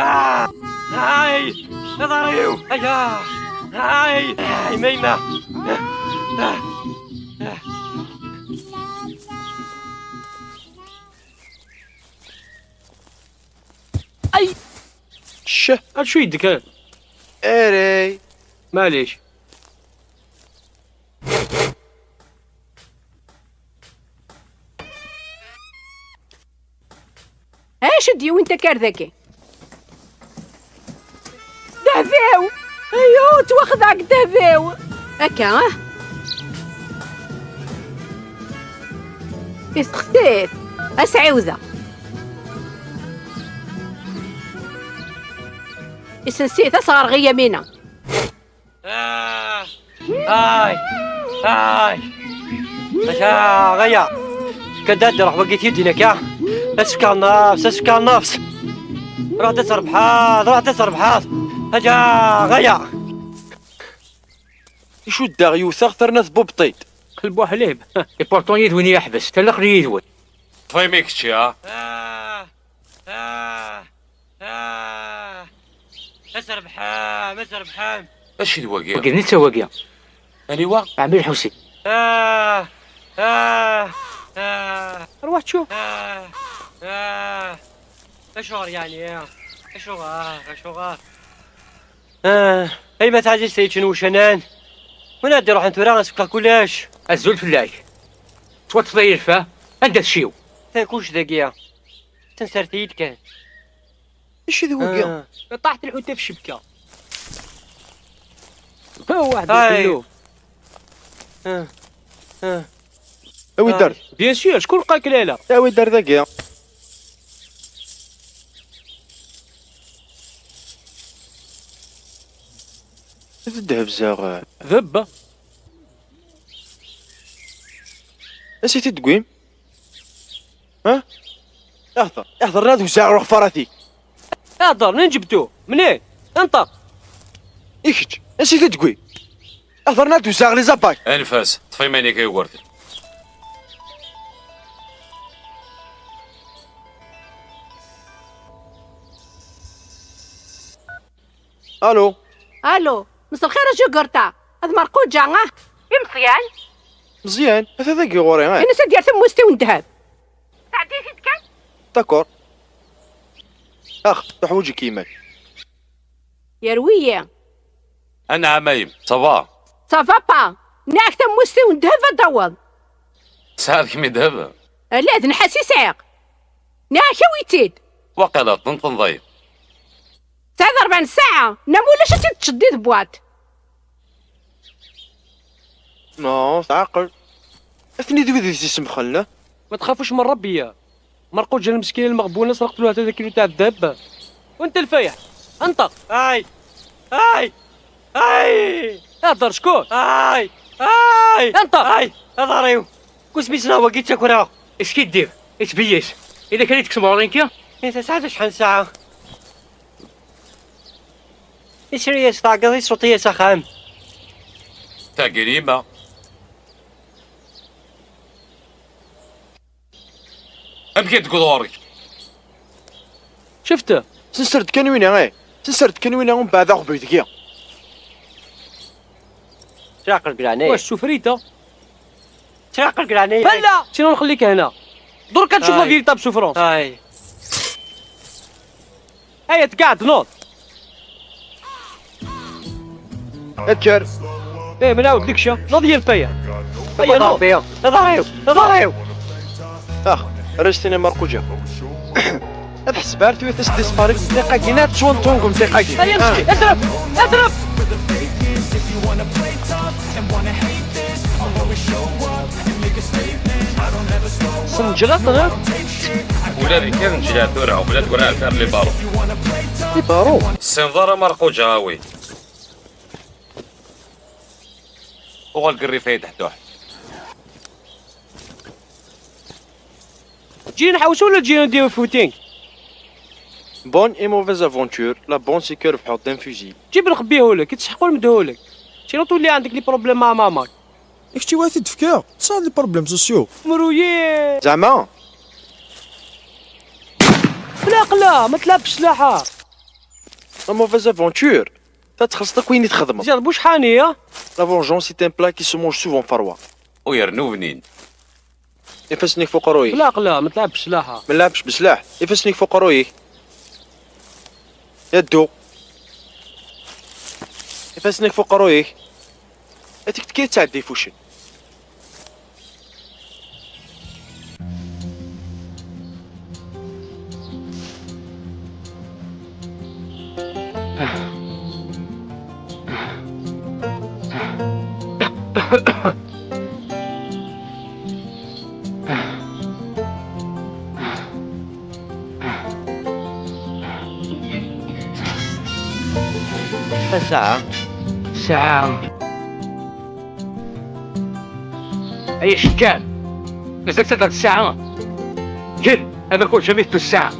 Ah! Ay! Aḍar-iw! Aya! Ay! Ay, mayma! Ah! Ah! Ay! Ccah! Acu yeddekan? Erey! Maɛlic. Acu d-yewwin takarda-agi? Ddheb-iw! Ayu, ttwaxedɛeɣ deg ddheb-iw! Akka, ah? Isteqsi-t. Ad s-ɛiwdeɣ. Isensi-t asɣerɣi Yamina. Ah! Ay! Ay! Aya! Aya! Kada ad d-iruḥ wagi tidin akka. Asefk-a nnefs, asefk-a nnefs. Ruḥ-d ad trebḥeḍ, ruḥ-d ad trebḥeḍ. Aya! Aya! Icuddeɣ yewteɣ terna tbubṭ-id. Lbuḥlib. Et pourtant yid-wen i yeḥbes, talaqli yid-wen. Ṭṭef-iyi kečči, ha? Ah! Ah! Ah! Ad trebḥem, ad trebḥem. Acu d wagi? Wagi d netta wagi. Aniwa? Ɛmir Ḥusin. Ah! Ah! Ah! Arwaḥ tšuff. Ah! Ah! Acuɣer yeɛni? Acuɣer? Acuɣer? Ah, ay ma tɛazizt ay ččen wucanan. Win ad d-iruḥen tura ad sefkeɣ kullec. Azul fell-ak. Ttwaṭṭfeḍ ay lfa. Anda tciw? Atan kullec dagi. Tenser-iyi-d kan. Acu d wagi? Ah. Ṭaḥet lḥuta f ccebka. Ha waḥed. Ay. Iḥellu. Ah. Ah. Awi-d ar. Bien sûr, cku lqak lala. Awi-d ar dagi. D ddheb zaɣ. Deb. Ansi t-id-tewwim? Ha? Ihḍer, ihḍer, ad wzeɣ ɣer uxfaratik. Ihḍer, منين جبتوه؟ منين؟ انطق. I kečč, ansi t-id-tewwi? Ihḍer, ad wzeɣ les apailles. Anef-as, ṭṭef iman-ik a Yugurten. Allô. Allô. مساء الخير a Jugurta. Ad Marquǧa, ah? I Meẓyan? Meẓyan, ata dagi ɣur-i, eh? Ini-as ad d-yerr tammust-iw n ddheb. Sɛeddi-t-id kan. D'accord. Ax, tuḥwaǧ-ik yiman. Yerwi-yi. Anɛam a yem, ça va? Ça va pas. Nniɣ-ak tammust-iw n ddheb ad d-taweḍ. Tesɛiḍ kemm i ddheb? Ala, d nnḥas i sɛiɣ. Nniɣ-ak awi-tt-id. Waqila tneṭneḍ-iyi. Tesɛiḍ rebɛa n ssaɛa, neɣ ma ulac ad tt-id-teččeḍ di tebwaṭ. Non, teɛqel. Atni d wid i t-issemxellen. ما تخافوش من ربي. مرقوجة المسكينة المغبونة سرقت له هذا كيلو تاع الذهب. وانت الفايح، انطق. Ay! Ay! Ay! اهدر، شكون؟ Ay! Ay! انطق. Ay! Aḍar-iw! Kusmi sneɣ wagi d takura! Iskidib, itbeyyes. Ila kra i tekksem ɣur-i nekki? I tesɛiḍ acḥal n ssaɛa? Isri-yas tɛeggeḍ, isuṭi-yas axxam. Tagi n yemma. Amek i d-tewweḍ ɣur-k? شفته. Senser-d kan winna, eh. Senser-d kan winna, umbeɛd aɣbel deg-i. Ttɛaqel deg leɛnaya. واش سوفريتا؟ Ttɛaqel deg leɛnaya. بلا! سينو نخليك هنا. درك تشوف la vérité بسوفرونس. Ay. Aya tqeɛɛed, noḍ. Kker. Eh, ma nɛawed deg-k, noḍ yal faya. Aya, noḍ. Aḍar-iw, aḍar-iw. Ah, restini Marquǧa. Ad ḥesbeɣ ar tuyat as-d-isparik n tiqagin, ad ttwanṭungem tiqagin. Aya, ah. Meskin, adref, adref. Senǧlaṭ, neɣ? Ula d nekk ad nǧleɣ tura, uqbel ad urareɣ ar les barreaux. Les barreaux? Tessineḍ ara Marquǧa, a wi. Uɣal deg rrif ay dehduḥ. Ǧǧin ḥewsu wala ǧǧin di footing? Bonne et mauvaise aventure, la bonne c'est que rebḥeɣ-d un fusil. Ǧib lxebbihulek, ittseḥqu lmedhulek. Sinon tuli ɛendek les problèmes مع ماما. I kečč i wa t-id-fkiɣ? Tesɛiḍ les problèmes sociaux. Mruyi! Zeɛma? Bla aqla, ma tleɛbx s sslaḥ-a. La mauvaise aventure. Ta txellṣeḍ akk ayen i txedmeḍ. Ziɣ d bucḥani, ah? La vengeance est un plat qui se mange souvent froid. U yernu bnin. Ifassen-ik f uqerruy-ik. Bla aqla, ma tleɛbx s sslaḥ-a. Ma nleɛbx s sslah. Ifassen-ik f uqerruy-ik. Yaddu. Ifassen-ik f uqerruy-ik. Ad tik-, tekki ad tɛeddi f uccen. Tesɛa. Tesɛa. Ay acekkan! Mazal-tt ad tesɛa! Gen! Ad akun jamais tesɛa!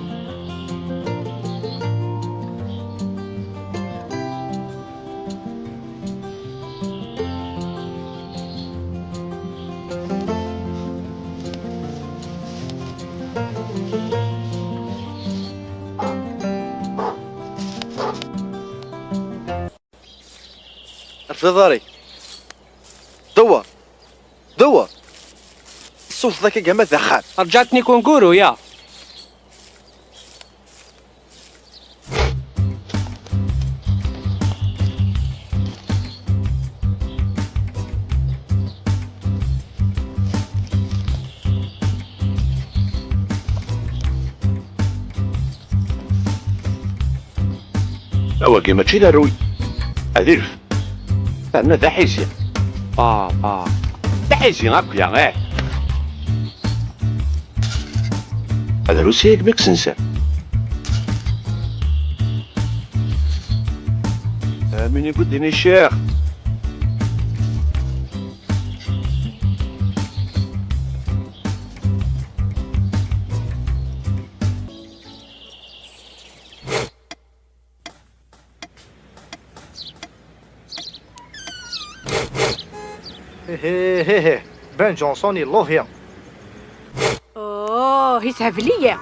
Rfiḍ ari. Dewwer. Dewwer. Tessufeḍ akka gama d axxam. رجعتني كونغورو يا. Awagi mačči d arruy. Ad ilef. Terna d aḥizi. Ah, ah. D aḥizi akk ya, eh. Ad arusi agmi ksensar. Amin i budin icciɣ. Hehehehe. Ben Johnson illuhi. Oh, yeshebl-iyi.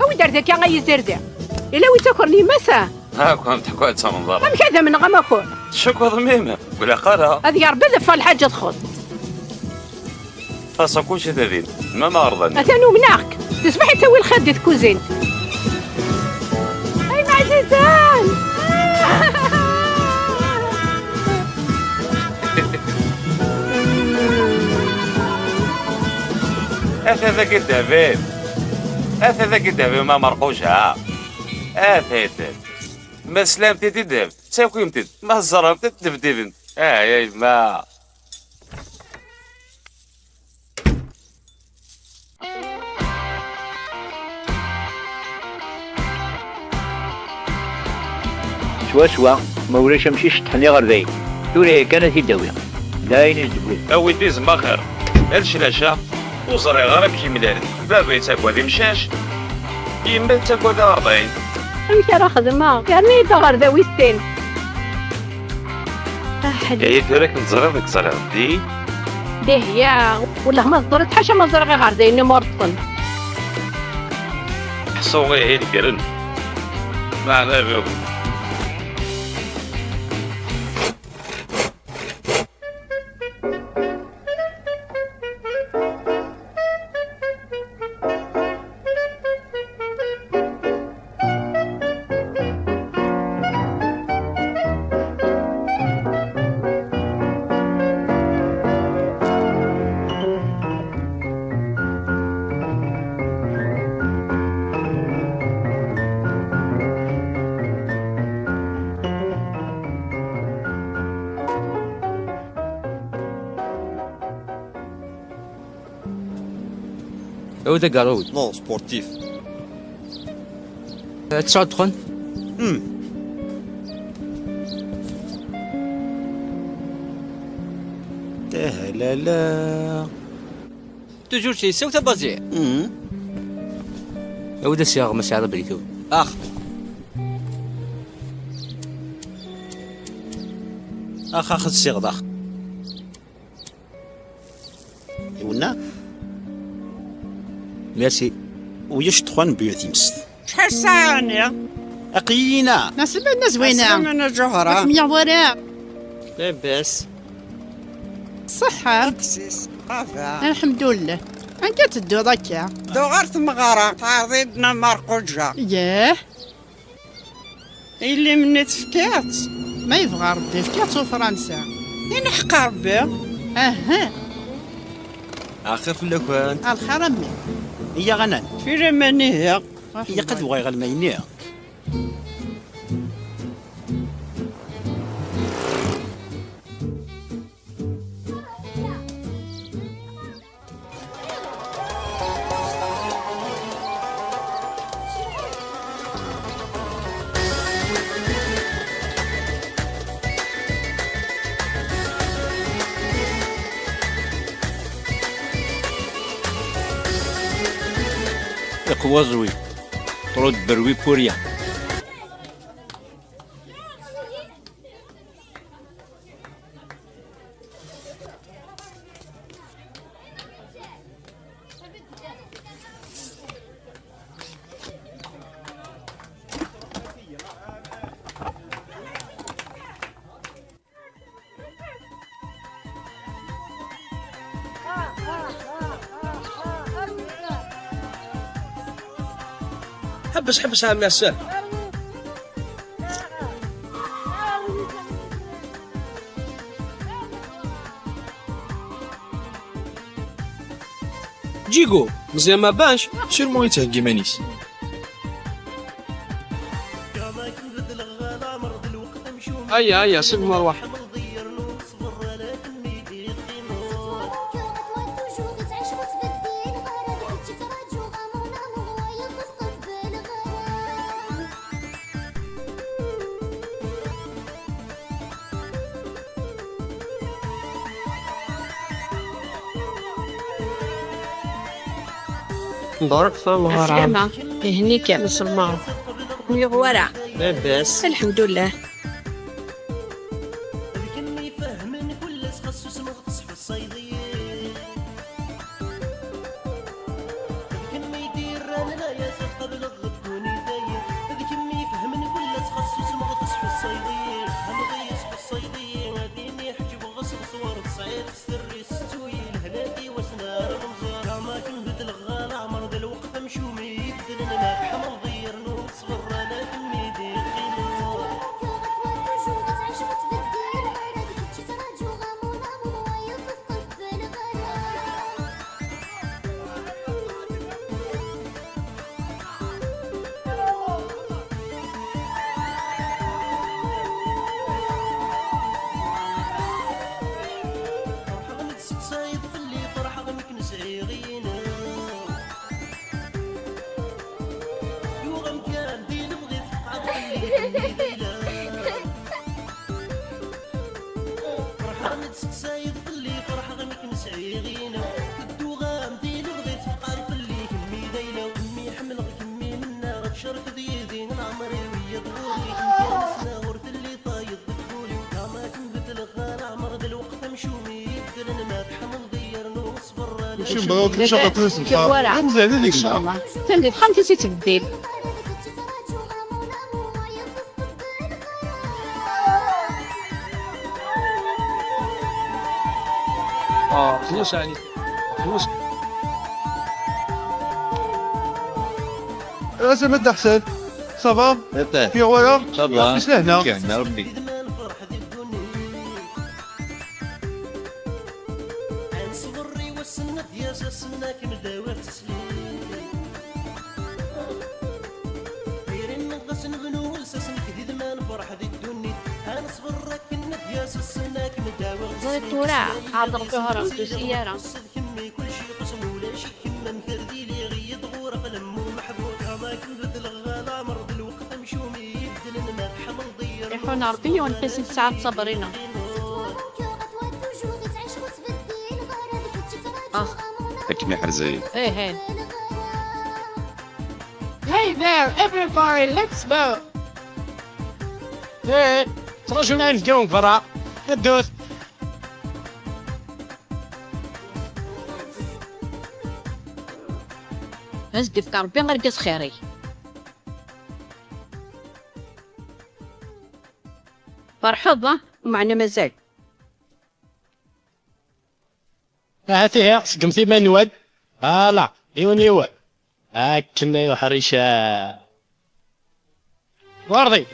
Awi-d ar daki ay izirdi. Yella wi ttakren yemma-s? Akk am teḥku ad tamneḍ ara. Amek ad amneɣ amakur? Tcukkeḍ mim? Ur ilaq ara. Ad yerbi ad ffeɣ lḥaǧa txuṣ. Aṣakuc ad din, ma ma ɣerḍan. Atan umneɣ-k. Tesbeḥ yettawi lxir di tkuzint. Ay mɛzizen! Ata dagi David. Ata dagi David ma merquja. Ata David. Ma teslam-t-id i David, ttakim-t-id. Ma teẓram-t, tdebdibem. Ah, ya yemma. Swaswa, ma ulac amcic ceṭṭḥen iɣerdayen. Tura yakan ad t-id-awiɣ. D ayen i d-tewwi. Awi-d izem axir. Ar claca, ur ẓriɣ ara amek yemlal. Baba yettagad imcac, yemma tettagad aɣerday. Amek ara xedmeɣ? Yerna-yi-d aɣerdaw wis sin. Aḥlil. Ihi tura akken teẓriḍ i k-ẓriɣ. Di? Dihya. Wellah ma teẓriḍ, ḥaca ma ẓriɣ iɣerdayen-nni ma ur ṭṭfen. Ḥṣu ihi negren. Meɛna baba. Awi-d agaṛṛu-wi. Non, sportif. Ad tesɛuḍ ddexxan? Hmm. Tahalala. Toujours c'est ça, t'as basé. Hmm. Awi-d asiɣ ma sɛiḍ abriko. Ax. Ax, ax, ssiɣeḍ, ax. Iwenna? Merci. Ulac ddexxan n buyat imest. Acḥal ssaɛa-nni? Aql-iyi-na. Nasib ad nazwina. Aslamana Ǧuhra. Asmi wara. Labas. Ṣṣeḥḥa. Aksis. Ava. Alḥemdullah. Anga tedduḍ akka? Dduɣ ɣer tmeɣra. Tɛerḍ-iyi-d Nna Marquǧa. Yah. Yelli-m-nni tefkiḍ-tt? Ma yebɣa Rebbi, fkiɣ-tt i Fransa. I neḥq Rebbi? Aha. Axir fell-akent. Lxir a mmi. Iyya ɣanan. Filaman ihi. Iyya qad uɣaleɣ ɣer lmayni. Iqwaẓwi, trop de bruit pour rien. حبس، حبس عمي السر. Djigo, Meẓyan Mabac, sûrement yettheggi iman-is. Aya, aya, seg merwaḥ. Nḍerb tamɣara. Aslama, ihenni kan. Asemmaḍ. Ur yuɣ wara. Labas. Lḥemdullah. D kemm i d-irran layas ad qableɣ ddunit-ayi. D kemm i ifehmen kullec, xas susmeɣ tesḥussayeḍ-iyi. Tfehmeḍ-iyi, tesḥussayeḍ-iyi. A tin i ḥeǧbeɣ s leṣwar, tesɛiḍ s terri, s ttuyi, lehlak-iw ass n ara nemẓer. Ama kemm beddleɣ ɣer leɛmer, d lweqt amcum i ibeddlen, ma tḥemmleḍ-iyi rnu ṣber, ala kemm i d-iqqimen. Ferḥeɣ mi d-testeqsayeḍ fell-i, ferḥeɣ mi k-nesɛiɣ i yineɣ. Yuɣ amkan di lebɣi tfeqɛeḍ fell-i, fell-i d ayla. Ferḥeɣ mi d-testeqsayeḍ fell-i, ferḥeɣ mi k-nesɛiɣ i yineɣ. Tedduɣ-am di lebɣi tfeqɛeḍ fell-i, kemmi d ayla-w, kemmi ḥemmleɣ, kemmi mennaɣ, tcerkeḍ yid-i leɛmer-iw, iyyat ɣur-i, amkan nesnaɣ ur telli tayeḍ deg wul-iw. Ama kemm beddleɣ ɣer leɛmer, d lweqt amcum i ibeddlen, ma tḥemmleḍ-iyi rnu ṣber, ala. Kečč mbeɛd kečč ad tnasem. Voilà. Amzal ad ikcem. Send texxamt-is i tbeddil. آه، فلوس يعني. فلوس. أسامة حسن، ça va؟ إيه. في غوية؟ Ça va. مش لهنا. كان ربي. Ẓriɣ tura, ɛad Ṛebbi ur ɣ-d-tusi ara. Iḥun Ṛebbi yiwen n tisent sɛa ṣṣaber-inu. Ah. Akken iḥrez-iyi. Ih, ih. Hey there, everybody, let's go. Hey, ttṛajun inebgawen deg berra. Ddut. Ad s-d-ifk Ṛebbi argaz xir-ik. Ferḥeḍ, a? Meɛna mazal. Ahat ihi, ṣeggmet iman-nwen. Ala, yiwen yiwen. Akken ay uḥric, ah. Warḍi.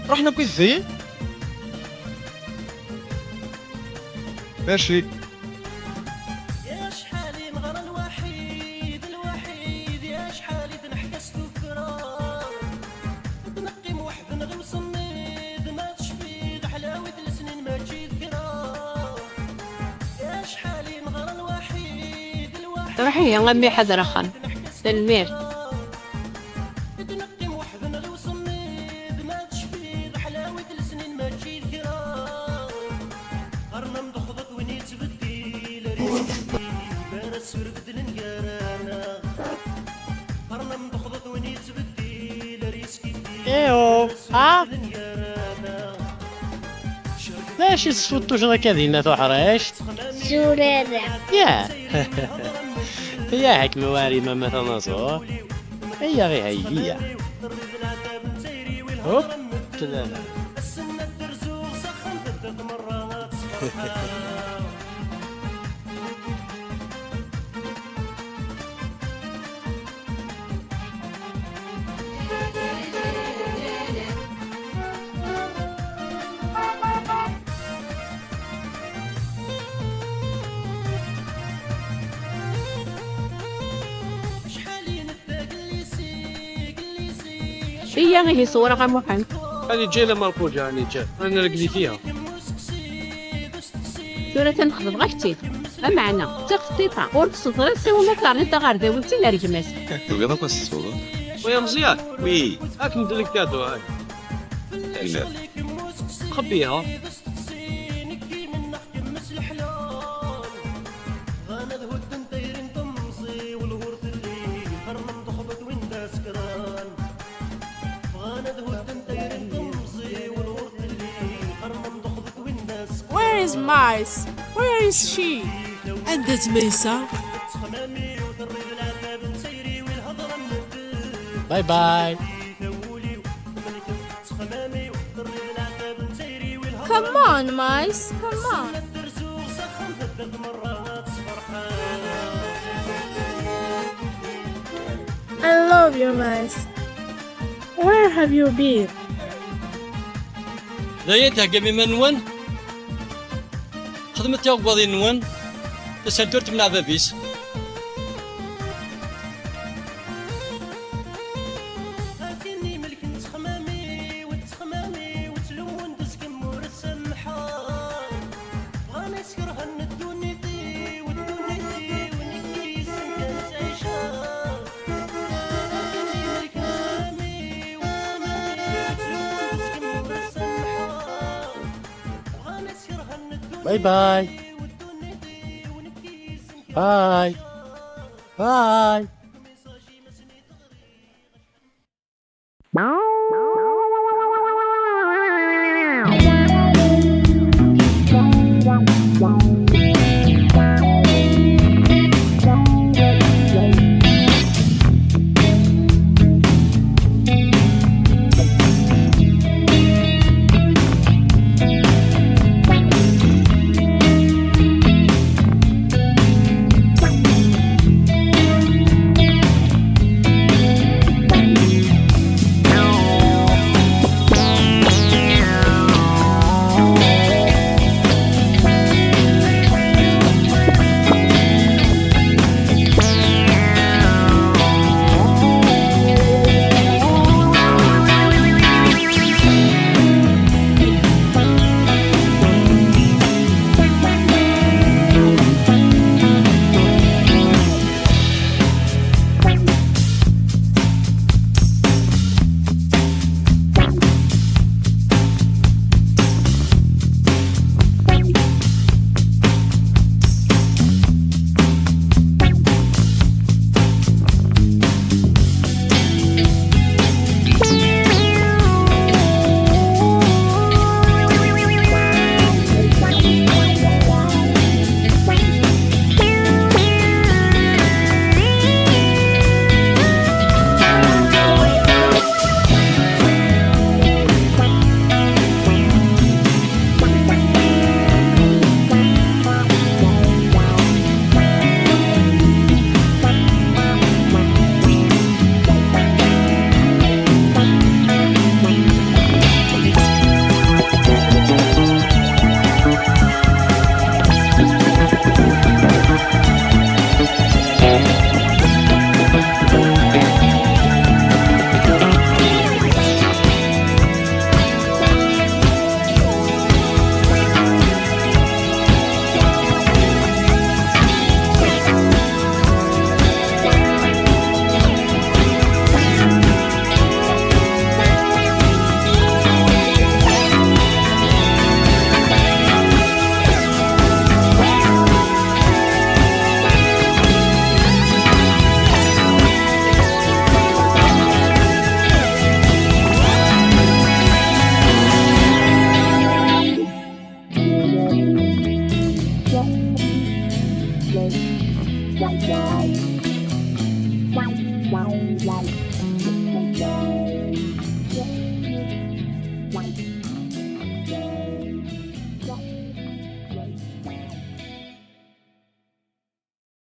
Ruḥen akk yid-i. Merci. يا شحال نغرى الوحيد، الوحيد، يا شحال تنحكى ستفرا. تنقي موحد نغي وصنيد، ما تشفيد حلاوة السنين ما تجي ذكرى. يا شحال نغرى الوحيد، الوحيد، روحي يا أمي، حذر أخا. تنمير. تنقي موحد نغي وصنيد، ما تشفيد حلاوة السنين ما تجي ذكرى. قرنا مضخضط وين يتبدل، ريسكي، بارس ورقد لنقرانا. قرنا مضخضط وين يتبدل، ريسكي، إيو. بارس ها؟ ورقد لنقرانا. D acu i tesfuṭṭuceḍ akka dinna, tuḥrict? Zurara. Yah. Yah, akken wari mama tanaẓur. Iyya ɣiha, iyya. Hop, tlala. Iyya ihi ṣewwreɣ a Muḥend. Ad iǧǧa lamar kuja, ad iǧǧa. Ad nreggel fiha. Tura kan xedmeɣ-ak-tt-id. Lameɛna, d taxeṭṭiṭa. Ur tesseḍriḍ siwa ma terniḍ aɣerdaw-iw d tinergmas. Tugiḍ akk ad s-tessuḍeḍ? Wa ya Meẓyan? Oui. Ad k-mdel lkadu, ay. Tanemmirt. Xebbiha. Where is Mice? Where is she? Anda-tt Maysa? Bye bye. Come on, Mice, come on. I love you, Mice. Where have you been? Dayen, theggam iman-nwen? Xedmet tiɣeggaḍin-nwen. Tasalt ur temneɛ bab-is. Akken imelken ttexmam-iw, ttexmam-iw, ttlumun-d zgem ur semḥeɣ. Bɣan ad skerhen ddunit-iw, ddunit-iw, nekk yis-sen kan ttɛiceɣ. Akken imelken ttexmam-iw, ttexmam-iw, ttlumun-d zgem ur semḥeɣ. Bye bye. Bye. Bye.